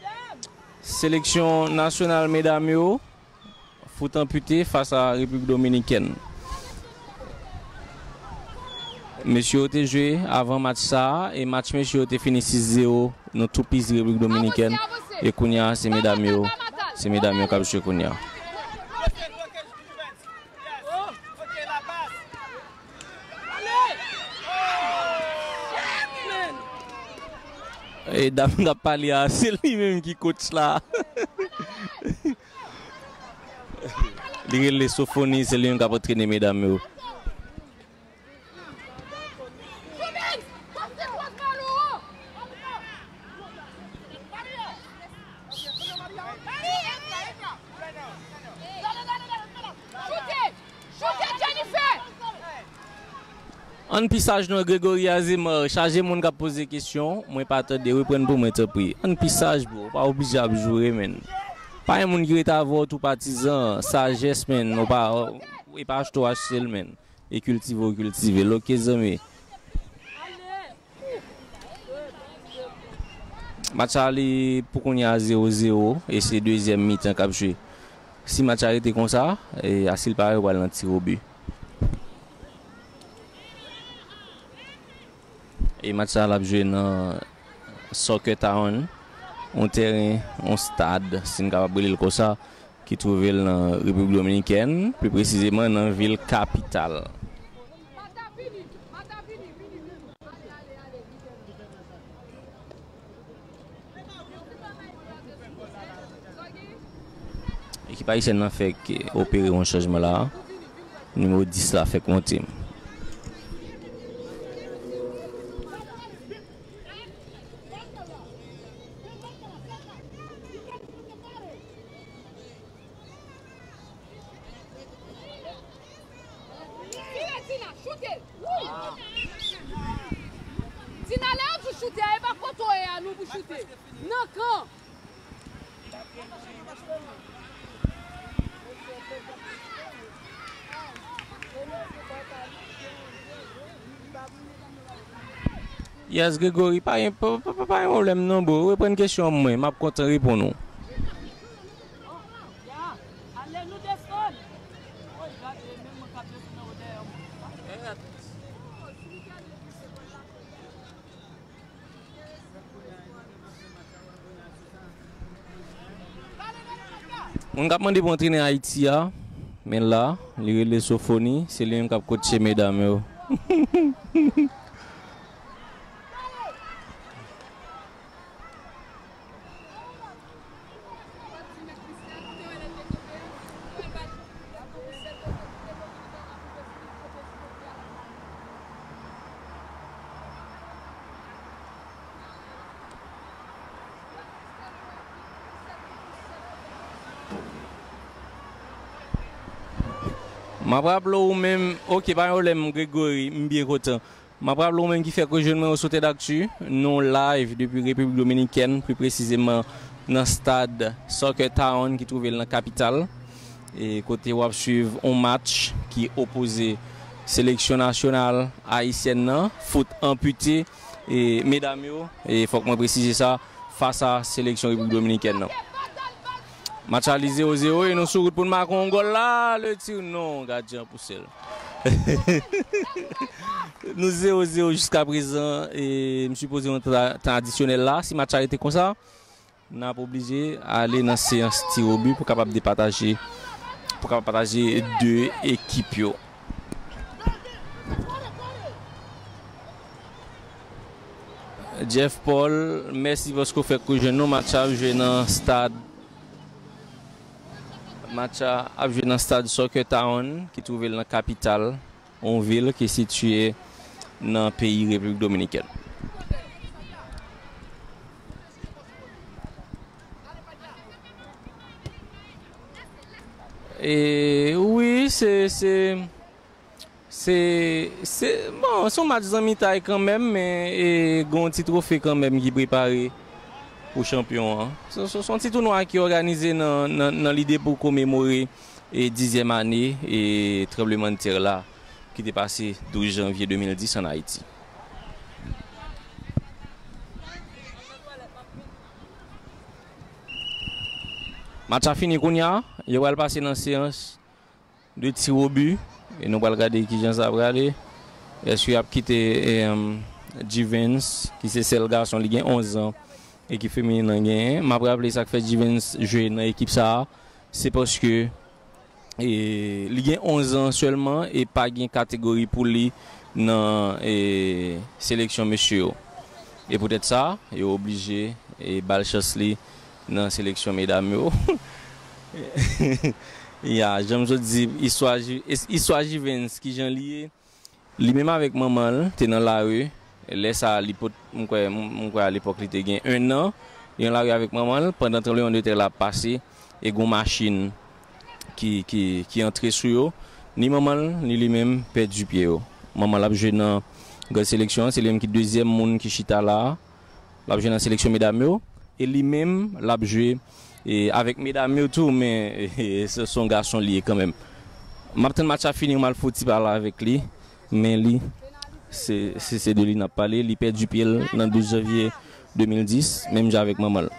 seleksyon nasyonal medam yo, foot anpite, fas a Repiblik Dominikèn. Mesye yo te jwe avan match sa a, e match mesye yo te fini sis zewo nan toupis Repiblik Dominikèn. E kounye a, se medam yo, se medam yo k ap jwe kounye a. E dam n ap pale a, se li menm ki coach la. Li rele Sofoni, se li menm k ap antrene medam yo. Ann pi saj non, Gregory Azemar, chaje moun k ap poze kesyon, mwen pa tande, reprann pou mwen tanpri. Ann pi saj bro, ou pa oblije ap joure menn. Pa gen moun ki rete avè w tou patizan, sajès menn, ou pa, e pa achte w achte l menn. E kiltive w kiltive l, oke zanmi. Match la li pou kounye a zewo zewo e se dezyèm mitan k ap jwe. Si match la rete konsa, e Asil Pare pral nan tirobi. E match la l ap jwe nan Soccer Town, yon tèren, yon stad, si n kapab rele l konsa, ki twouve l nan Repiblik Dominikèn, pli presizeman nan vil kapital. Ekip ayisyèn nan fèk opere yon chanjman la. Nimewo dis la fèk monte. Vire Tina, choute! Tina, lè yo di choute a, e pa kote w ye a nou pou choute. Nan kan. Yes, Gregory, pa gen, pa, pa, pa, pa gen pwoblèm non, bro. Reprann kesyon an mwen, m ap kontan reponn ou. Moun k ap mande pou antrenè Ayiti a, men la, li rele Sofoni, se li menm k ap kotche medam yo. M ap raple w menm, ok, pa gen pwoblèm, Gregory, m byen kontan. M ap raple w menm ki fèk rejwenn mwen yo sou Tèt Akti, nou live depi Repiblik Dominikèn, pi presizeman nan stad Soccer Town ki twouve l nan kapital, e kote w ap swiv yon match ki opoze seleksyon nasyonal ayisyèn nan, foot anpite, e medam yo, e fòk mwen presize sa, fas a seleksyon Repiblik Dominikèn nan. Match la li zewo zewo e nou sou wout pou n make yon gòl la. Le tir non, gadyen an pouse l. Nou zewo zewo jiska prezan e m sipoze yon tan adisyonèl la. Si match la rete konsa, n ap oblije ale nan seyans tir au but pou kapab depataje, pou kapab pataje de ekip yo. Jeff Paul, mèsi paske w fèk rejwenn nou. Match la ap jwe nan stad, match la ap jwe nan stad Soccer Town ki twouve l nan kapital, yon vil ki sitiye nan peyi Repiblik Dominikèn. E wi, se, se, Se, se, bon, se yon match zanmitay kanmenm, men e, gen yon ti twofe kanmenm ki prepare pou chanpyon an. Se, se, se yon ti tounwa ki òganize nan, nan, nan lide pou komemore e dizyèm ane e tranblemanntè la ki te pase douz janvye de mil dis ann Ayiti. Match la fini kounye a, yo pral pase nan seyans de tir au but. E nou pral gade kijan sa prale. Èske y ap kite, em, Juvens, ki se sèl gason, li gen onz an, ekip feminen an genyen? M ap raple sa k fè Juvens jwe nan ekip sa a, se paske, e, li gen onz an sèlman e pa gen kategori pou li nan, e, seleksyon mesye yo. E poutèt sa, yo oblije, e, ba l chans li nan seleksyon medam yo. Ya, jan m sot di, istwa Ju-, is-, istwa Juvens, kijan li ye? Li menm avèk manman l te nan lari. Lè sa a, li pot, m kwè, m, m kwè alepòk li te gen en an. Li nan lari avèk manman l pandan tranblemanntè la ap pase e gen yon machin ki, ki, ki antre sou yo. Ni manman l, ni li menm pèdi pye yo. Manman l ap jwe nan gad seleksyon an, se li menm ki dezyèm moun ki chita la a. L ap jwe nan seleksyon medam yo. E li menm, l ap jwe, e, avèk medam yo tou, men, e, se, se yon gason li ye kanmenm. M ap tann match la fini, m al fè yon ti pale avèk li. Men li, se, se, se de li n ap pale. Li pèdi pye l nan douz janvye de mil dis, menm jan avèk manman l.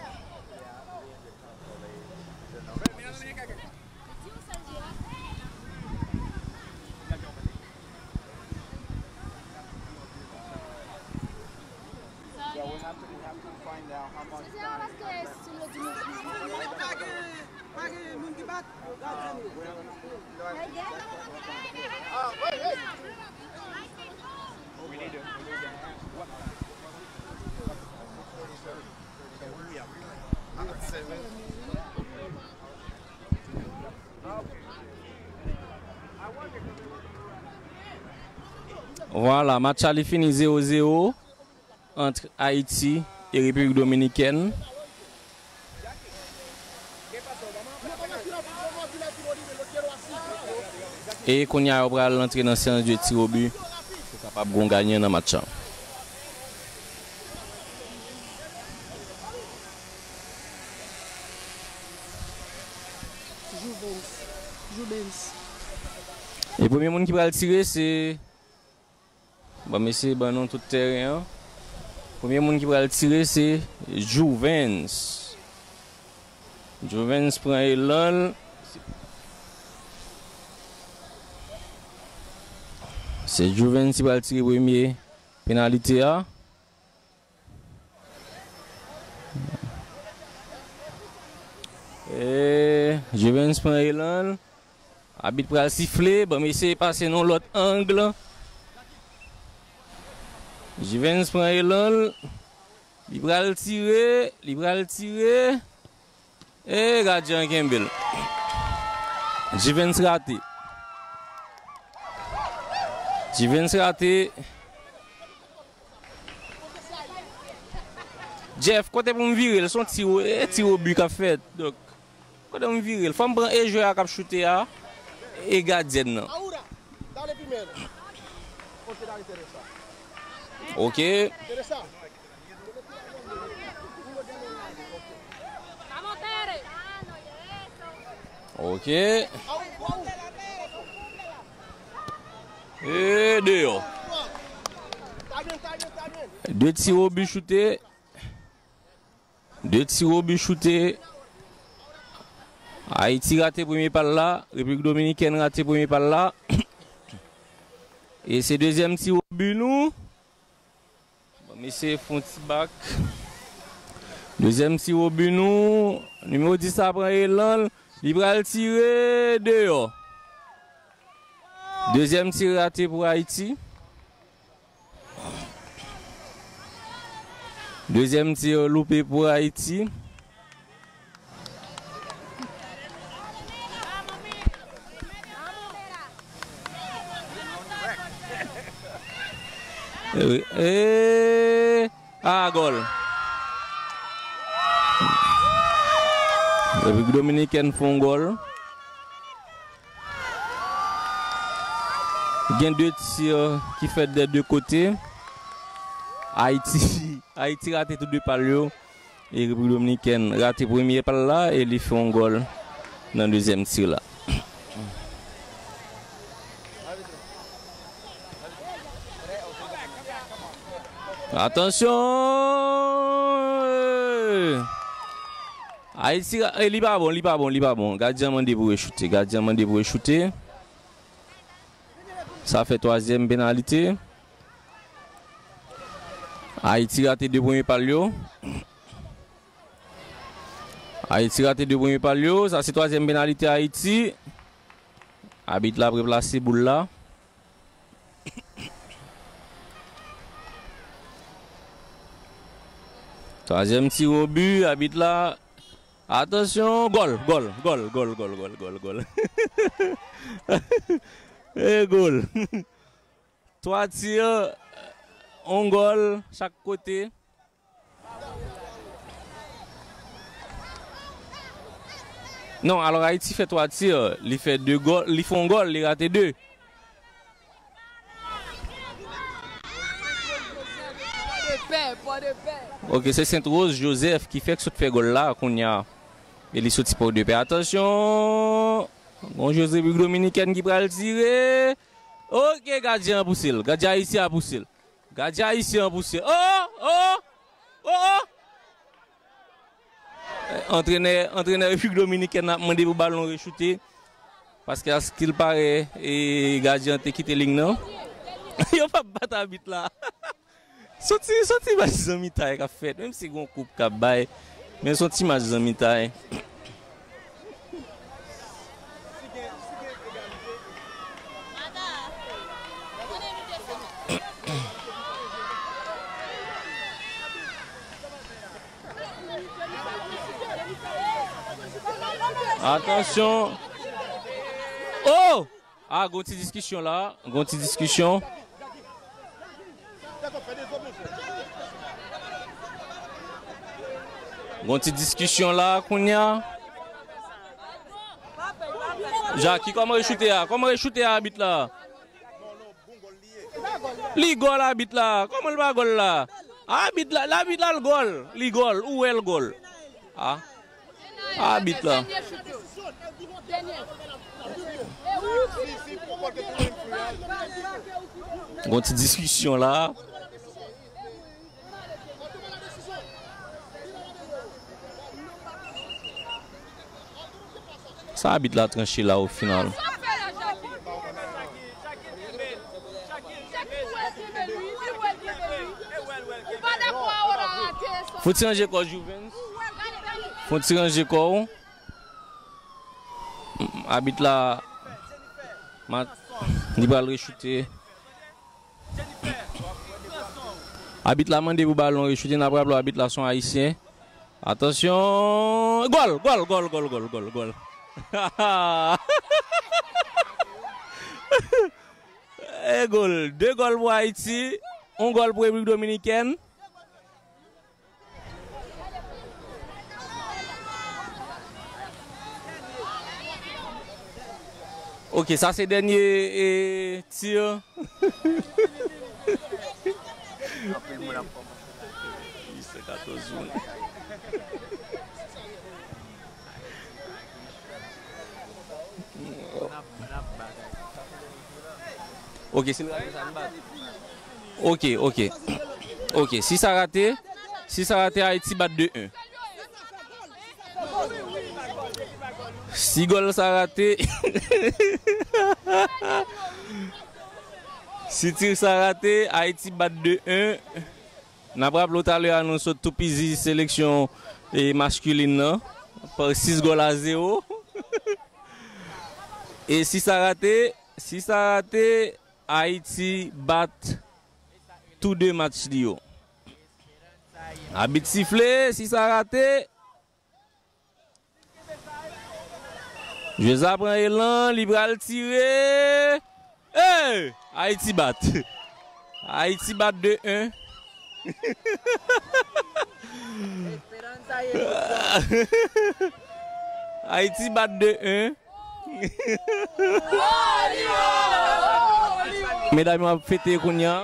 Vwala, match la li fini zewo zewo ant Ayiti e Repiblik Dominikèn. E kounye a, yo pral antre nan seyans de tir au but pou kapab gen yon ganyan nan match la. Juvens. Juvens. E premye moun ki pral tire, se Bon, mesye, ban nou tout teren an. Premye moun ki pral tire, se Juvens. Juvens pran elan l. Se Juvens ki pral tire premye penalite a. E, Juvens pran elan l. Abit pral sifle. Ban m eseye pase nan lòt ang. Juvens pran elan l. Li pral tire. Li pral tire. E gadyen an kenbe l. Juvens rate. Juvens rate. Jeff, kote pou m vire l? Se yon ti, e, tir au but k ap fèt. Donk, kote m vire l? Fò m pran e jwè a k ap choute a. e gadyèn nan. Ok. Ok. E deyò. De tir au but choute. De tir au but choute. Ayiti rate premye pa l la. Repiblik Dominikèn rate premye pa l la. E se dezyèm tir au but nou. Bon, mesye fè yon ti bak. Dezyèm tir au but nou. Nimewo dis la pran elan l. Li pral tire deyò. Dezyèm tir rate pou Ayiti. Dezyèm tir loupe pou Ayiti. E, e, a, gòl. Repiblik Dominikèn fè yon gòl. Gen de tir ki fèt dè de kote. Ayiti, Ayiti rate tou de pa l yo. E Repiblik Dominikèn rate premye pa l la e li fè yon gòl nan dezyèm tir la. Atansyon! Ayiti, e, li pa bon, li pa bon, li pa bon. Gadyen an mande pou rechoute. Gadyen an mande pou rechoute. Sa fè twazyèm penalite. Ayiti rate de premye pa l yo. Ayiti rate de premye pa l yo. Sa se twazyèm penalite Ayiti. Abit la ap replase boul la. Twazyèm tir au but, abit la. Atansyon, gòl, gòl, gòl. E gòl. Twa tir, yon gòl chak kote. Non, alò Ayiti fè twa tir, li fè de gòl, li fè yon gòl, li rate de. Ok, se Sainte Rose Joseph ki fèk sot fè gòl la kounye a. E li soti Pòdepè. Atansyon! Gon jwe Repiblik Dominikèn ki pral tire. Ok, gadyen an pouse l. Gadyen ayisyen an pouse l. Gadyen ayisyen an pouse l. Oh! Oh! Oh! Oh! Antrenè, antrenè Repiblik Dominikèn ap mande pou balon rechoute. Paske askil pare, e gadyen an te kite liy nan. Yo p ap bat abit la. Son ti, son ti match zanmitay k ap fèt, menm si gon koup k ap bay, men son ti match zanmitay. Atansyon. Oh! Ah, gon ti diskisyon la. Gon ti diskisyon. Gon ti diskisyon la, kounye a. Jackie, kòman rechoute a? Kòman rechoute a, abit la? Li gòl abit la. Kòman l pa gòl la? Abit la, abit la l gòl. Li gòl, ou wè l gòl. Ah. Abit la. Gon ti diskisyon la. Sa abit la tranche la o final. Fò ti ranje kò w, Juvens. Fò ti ranje kò w. Abit la, ma-, li pral rechoute. Abit la mande pou balon rechoute, n ap raple w, abit la se yon ayisyen. Atansyon! Gòl! Gòl, gòl, gòl, gòl, gòl, gòl. E gòl! De gòl pou Ayiti, yon gòl pou Repiblik Dominikèn. Ok, sa se dènye e, tir. Anpil moun ap kòmanse. Wi, se katòz moun. Ok, si l rate sa, n bat. Ok, ok. Ok, si sa rate, si sa rate, Ayiti bat de en. Si gòl sa rate, si tir sa rate, Ayiti bat de en. N ap raple w talè a nou sot toupizi seleksyon e maskilin nan pa sis gòl a zewo. E si sa rate, si sa rate, Ayiti bat tou de match li yo. Abit sifle, si sa rate. Jwè sa pran elan, li pral tire. Hey! Ayiti bat. Ayiti bat de en. Ayiti bat de en. Medam yo ap fete kounye a.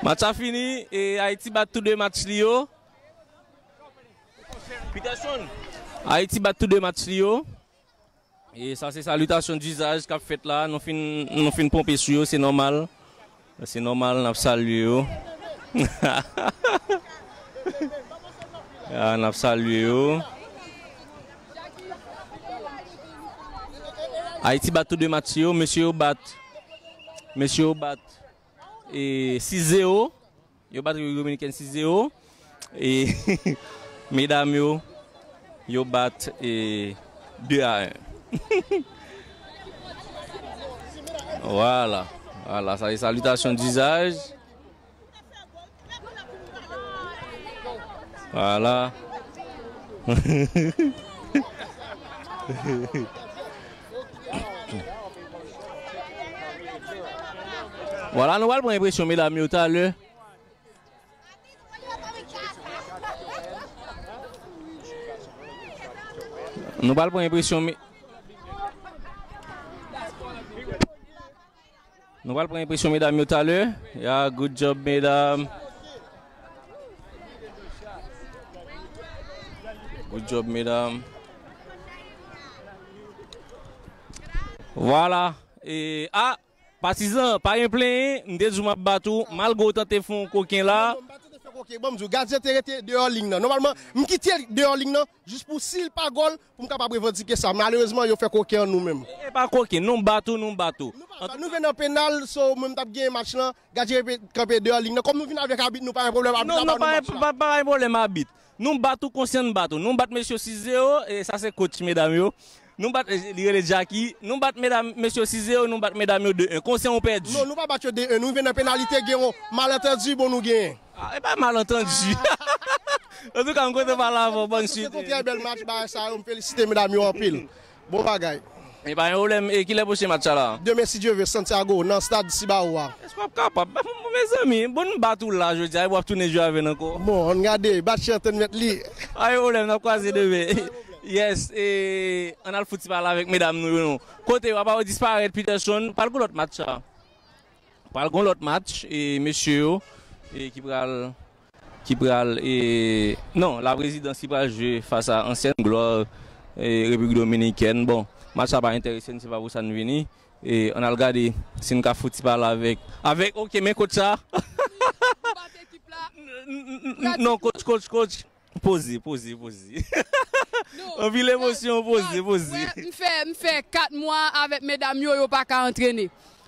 Match la fini e Ayiti bat tou de match li yo. Peterson. Ayiti bat tou de match li yo. E sa se salitasyon dizaj k ap fèt la. Nou fin, nou fin ponpe sou yo, se nòmal. Se nòmal, n ap salye yo. Ya, n ap salye yo. Ayiti bat tou de match yo, mesye yo bat. Mesye yo bat e sis zewo. Yo bat Repiblik Dominikèn sis zewo. E medam yo, yo bat e de a en. Vwala. Vwala, sa se salitasyon dizaj. Vwala. Vwala, nou pral pran enpresyon medam yo talè. Nou pral pran enpresyon, me-, nou pral pran enpresyon medam yo talè. Ya, good job, medam. Good job, medam. Vwala. E, a, Patizan, pa gen plenyen, m te di w m ap bat ou, malgre w tante fè yon koken la. Non, non, m pa tante fè koken. Bon, m di w, gadyen te rete deyò liy nan. Nòmalman, m kite l deyò liy nan, jis pou si l pa gòl, pou m kapab revandike sa. Malerezman, yo fè koken an nou menm. E, e pa koken, nou bat ou, nou bat ou. Nou pa bat, nou vin nan penal, so, mwen m t ap genyen match lan, gadyen kanpe deyò liy nan. Kòm nou vin avèk abit, nou pa gen pwoblèm, abit la ba nou match la. Non, non, pa, pa, pa gen pwoblèm, abit. Nou bat ou, konsyan n bat ou. Nou bat mesye sis zewo, e sa se coach medam yo. Nou bat, e, li rele Jacky. Nou bat medam, mesye sis zewo, nou bat medam yo de en. Konsyan w pèdi. Non, nou pa bat yo de en. Nou rive nan penalite, gen yon malantandi, bon, nou genyen. A, e pa malantandi. Antouka, m kontan pale avè w. Bòn swit. Se yon trè bèl match, bagay sa yo, m felisite medam yo anpil. Bon bagay. E pa gen pwoblèm. E kilè pwochen match la? Demen, si Dye ve, Santiago, nan stad Cibao a. Èske w ap kapab? Mezanmi, bon, m bat ou la jodi a, epi w ap tounen jwe avè n ankò. Bon, ann gade, bat chan tann mèt li. Pa gen pwoblèm, n ap kwaze demen. Yes, e ann al fout ti pale avèk medam nou yo, non. Kote yo, apa yo disparèt, Peterson, pral gon lòt match sa. Pral gon lòt match, e mesye yo, e ki pral ki pral, e, non, la Présidence ki pral jwe fas a ansyen glwa, e, Repiblik Dominikèn. Bon, match la pa enterese n, se pa pou sa n vini. E, ann al gade si n ka fout ti pale avèk, avèk, ok, men coach sa. N-, n-, n-, non, coach, coach, coach. Poze, poze, poze. Anpil emosyon, poze, poze. M fè, m fè kat mwa avèk medam yo, yo pa ka antrene.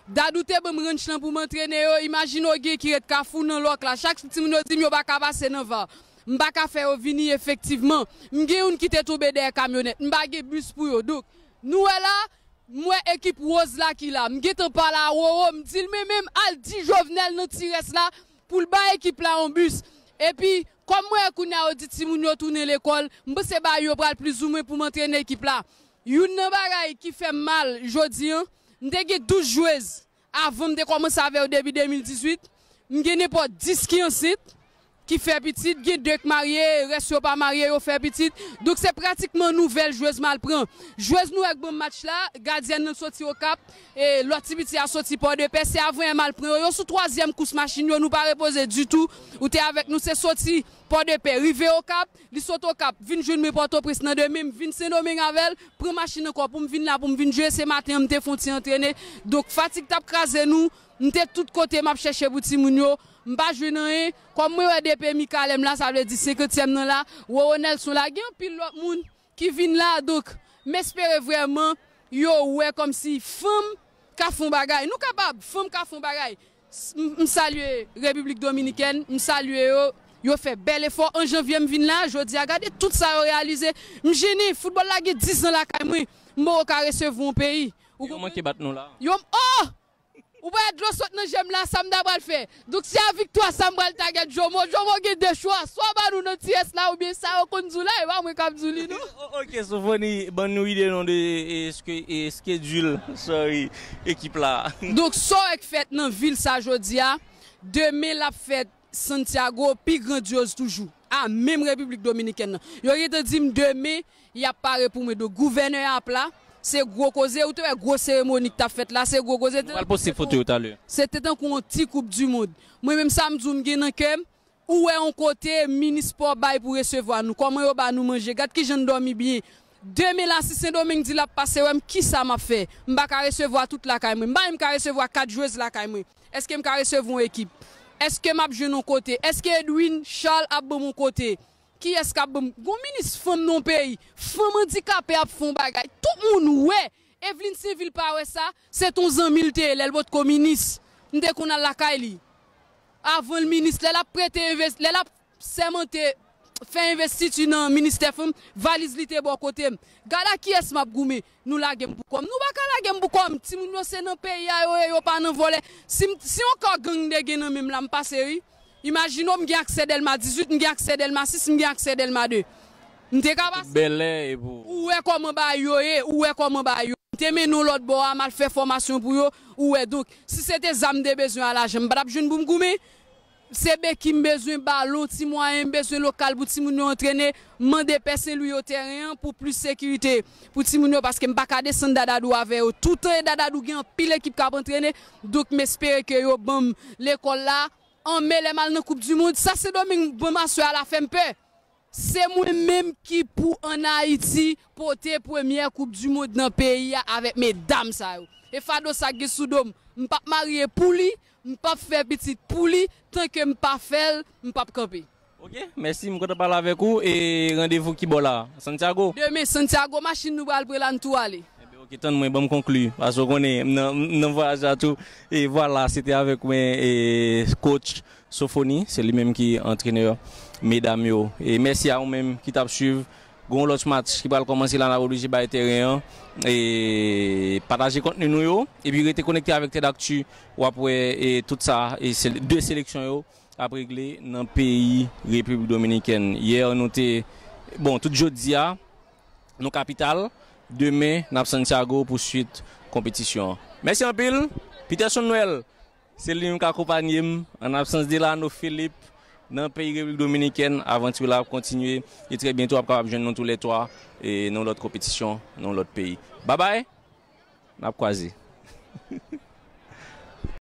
Dadou te ban m ranch lan pou m antrene yo. Imajine w gen ki ret Kafou nan lòk la. Chak jou timoun yo di m yo pa ka pase nan va. M pa ka fè yo vini efektivman. M gen youn ki te tonbe dèyè kamyonèt. M pa gen bis pou yo. Donk, nou wè la, m wè ekip Woz la ki la. M gentan pale a Roro, m di l, men menm al di Jovenel nan Tirès la pou l bay ekip la yon bis. Epi, kòm m wè kounye a yo di timoun yo tounen lekòl, m panse bagay yo pral plizoumwen pou m antrene ekip la. Youn nan bagay ki fè m mal jodi an, m te gen douz jwez avan m te kòmanse avè yo depi de mil dizuit. M gen nenpòt dis ki ansent. ki fè pitit, gen de k marye, rès yo pa marye, yo fè pitit. Donk se pratikman nouvèl jwez m al pran. Jwez nou wè k ban m match la, gadyèn nan soti Okap, e lòt ti piti a soti Pòdepè, se avanyè m al pran yo. Yo sou twazyèm kous machin yo, nou pa repoze ditou. Ou te avèk nou, se soti Pòdepè, rive Okap, li sot Okap, vin jwenn mwen Pòtoprens nan demen, m vin Sendomeng avè l, pran machin ankò pou m vin la, pou m vin jwe, se maten an m te fè yon ti antrene. Donk fatig t ap kraze nou, m te tout kote m ap chèche pou timoun yo, m pa jwenn anyen. Kòm mwen wè D P Mikalè m la, sa vle di senkantyèm nan la, Roro Nelson la, gen anpil lòt moun ki vin la, donk m espere vrèman yo wè kòmsi fanm ka fè yon bagay. Nou kapab, fanm ka fè yon bagay. S- M m salye Repiblik Dominikèn, m salye yo. Yo fè bèl efò. An janvye m vin la, jodi a, gade tout sa yo reyalize. M jennen, foutbòl la gen dis an lakay mwen. M poko ka resevwa yon peyi. Ou Yo konprann? Manke bat nou la. Yo, oh! Ou pa wè dlo sot nan je m la, sa m ta pral fè? Donk, si a viktwa sa m pral tagèt Jomo, Jomo gen de chwa. Swa w ba nou nan ti rès la, oubyen sa yo konn di w la, e pa mwen k ap di w li, non. O- Ok, Sofoni, ban nou ide non de e, ske- e, skedjil, sorry, ekip la. Donk, sa w wè k fèt nan vil sa jodi a, demen l ap fèt Santiago, pi grandyoz toujou. A menm Repiblik Dominikèn nan. Yo gentan di m demen, y ap pare pou mwen. Donk, gouvènè a ap la, se gwo koze. Ou te wè gwo seremoni k t ap fèt la, se gwo koze. Nou pral poste foto yo talè. Se te tankou yon ti koup di mond. Mwen menm, sa m di w, m gen nan kè m, ou wè yon kote minis pa w bay pou resevwa nou. Kòman yo ba nou manje? Gad kijan n dòmi byen. Demen la, si Sendomeng di l ap pase wè m, kisa m ap fè? M pa ka resevwa tout lakay mwen. M pa menm ka resevwa kat jwez lakay mwen. Èske m ka resevwa yon ekip? Èske m ap jwenn yon kote? Èske Edwin Charles ap ban m yon kote? Kiyès k ap ban m? Gon minis fanm nan yon peyi. Fanm andikape ap fè yon bagay. Tout moun wè. Eveline Sainvil pa wè sa. Se t on zanmi l te ye lè l potko minis. M te konn al lakay li. Avan l minis, lè l ap prete enves- lè l ap sèmante fè envestiti nan ministè fanm, valiz li te bò kote m. Gad a kiyès m ap goumen. Nou lage m pou kò m. Nou pa ka lage m pou kò m. Timoun yo se nan peyi a yo ye, yo pa nan vòlè. Si m- si yon ka gang te gen nan men m la, m pase wi. Imajine w, m gen aksè Dèlma dizuit, m gen aksè Dèlma sis, m gen aksè Dèlma de. M te ka pase. Bèlè e pou. Ou wè kòman bagay yo ye, ou wè kòman bagay yo. M te mennen w lòt bò a, m al fè fòmasyon pou yo, ou wè. Donk, si se te zam m te bezwen a lajan, m pa t ap jwenn pou m goumen. Se beki m bezwen, balon, ti mwayen, m bezwen lokal pou timoun yo antrene. M mande Pè Senlwi yo teren an pou plis sekirite pou timoun yo, paske m pa ka desann Dadadou avè yo. Toutan e Dadadou gen anpil ekip k ap antrene. Donk, m espere ke yo ban m lekòl la. An me, lè m al nan Koup di Mond, sa Sendomeng ban m aswè a la fè m pè. Se mwen menm ki pou ann Ayiti pote premyè Koup di Mond nan peyi a avèk medam sa yo. E fado sa k gen sou do m, m p ap marye pou li, m p ap fè pitit pou li, tanke m pa fè l, m p ap kanpe. Ok, mèsi, m kontan pale avèk ou, e randevou ki bò la? Santiago? Demen, Santiago, machin nou pral pran la, n tou ale. Ebyen, ok, tann mwen, ban m konkli, paske w konnen, m nan, m nan vwayaj la tou. E vwala, se te avèk mwen, e coach Sofoni, se li menm ki antrenè medam yo. E mèsi a ou menm ki t ap swiv. Gon lòt match ki pral kòmanse la, n ap oblije bay teren an. E pataje kontni nou yo, epi rete konekte avèk Tèdakti, w ap wè, e tout sa, e se de seleksyon yo ap regle nan peyi Repiblik Dominikèn. Yè, nou te, bon, tout jodi a, nou kapital. Demen, n ap Santiago pou swit konpetisyon an. Mèsi anpil. Peterson Noël, se li menm k akonpanye m, an absans Delano Philippe, nan peyi Repiblik Dominikèn. Avanti la ap kontinye. E trè byento, w ap kapab jwenn nou toulètwa, e nan yon lòt konpetisyon, nan yon lòt peyi. Babay, n ap kwaze.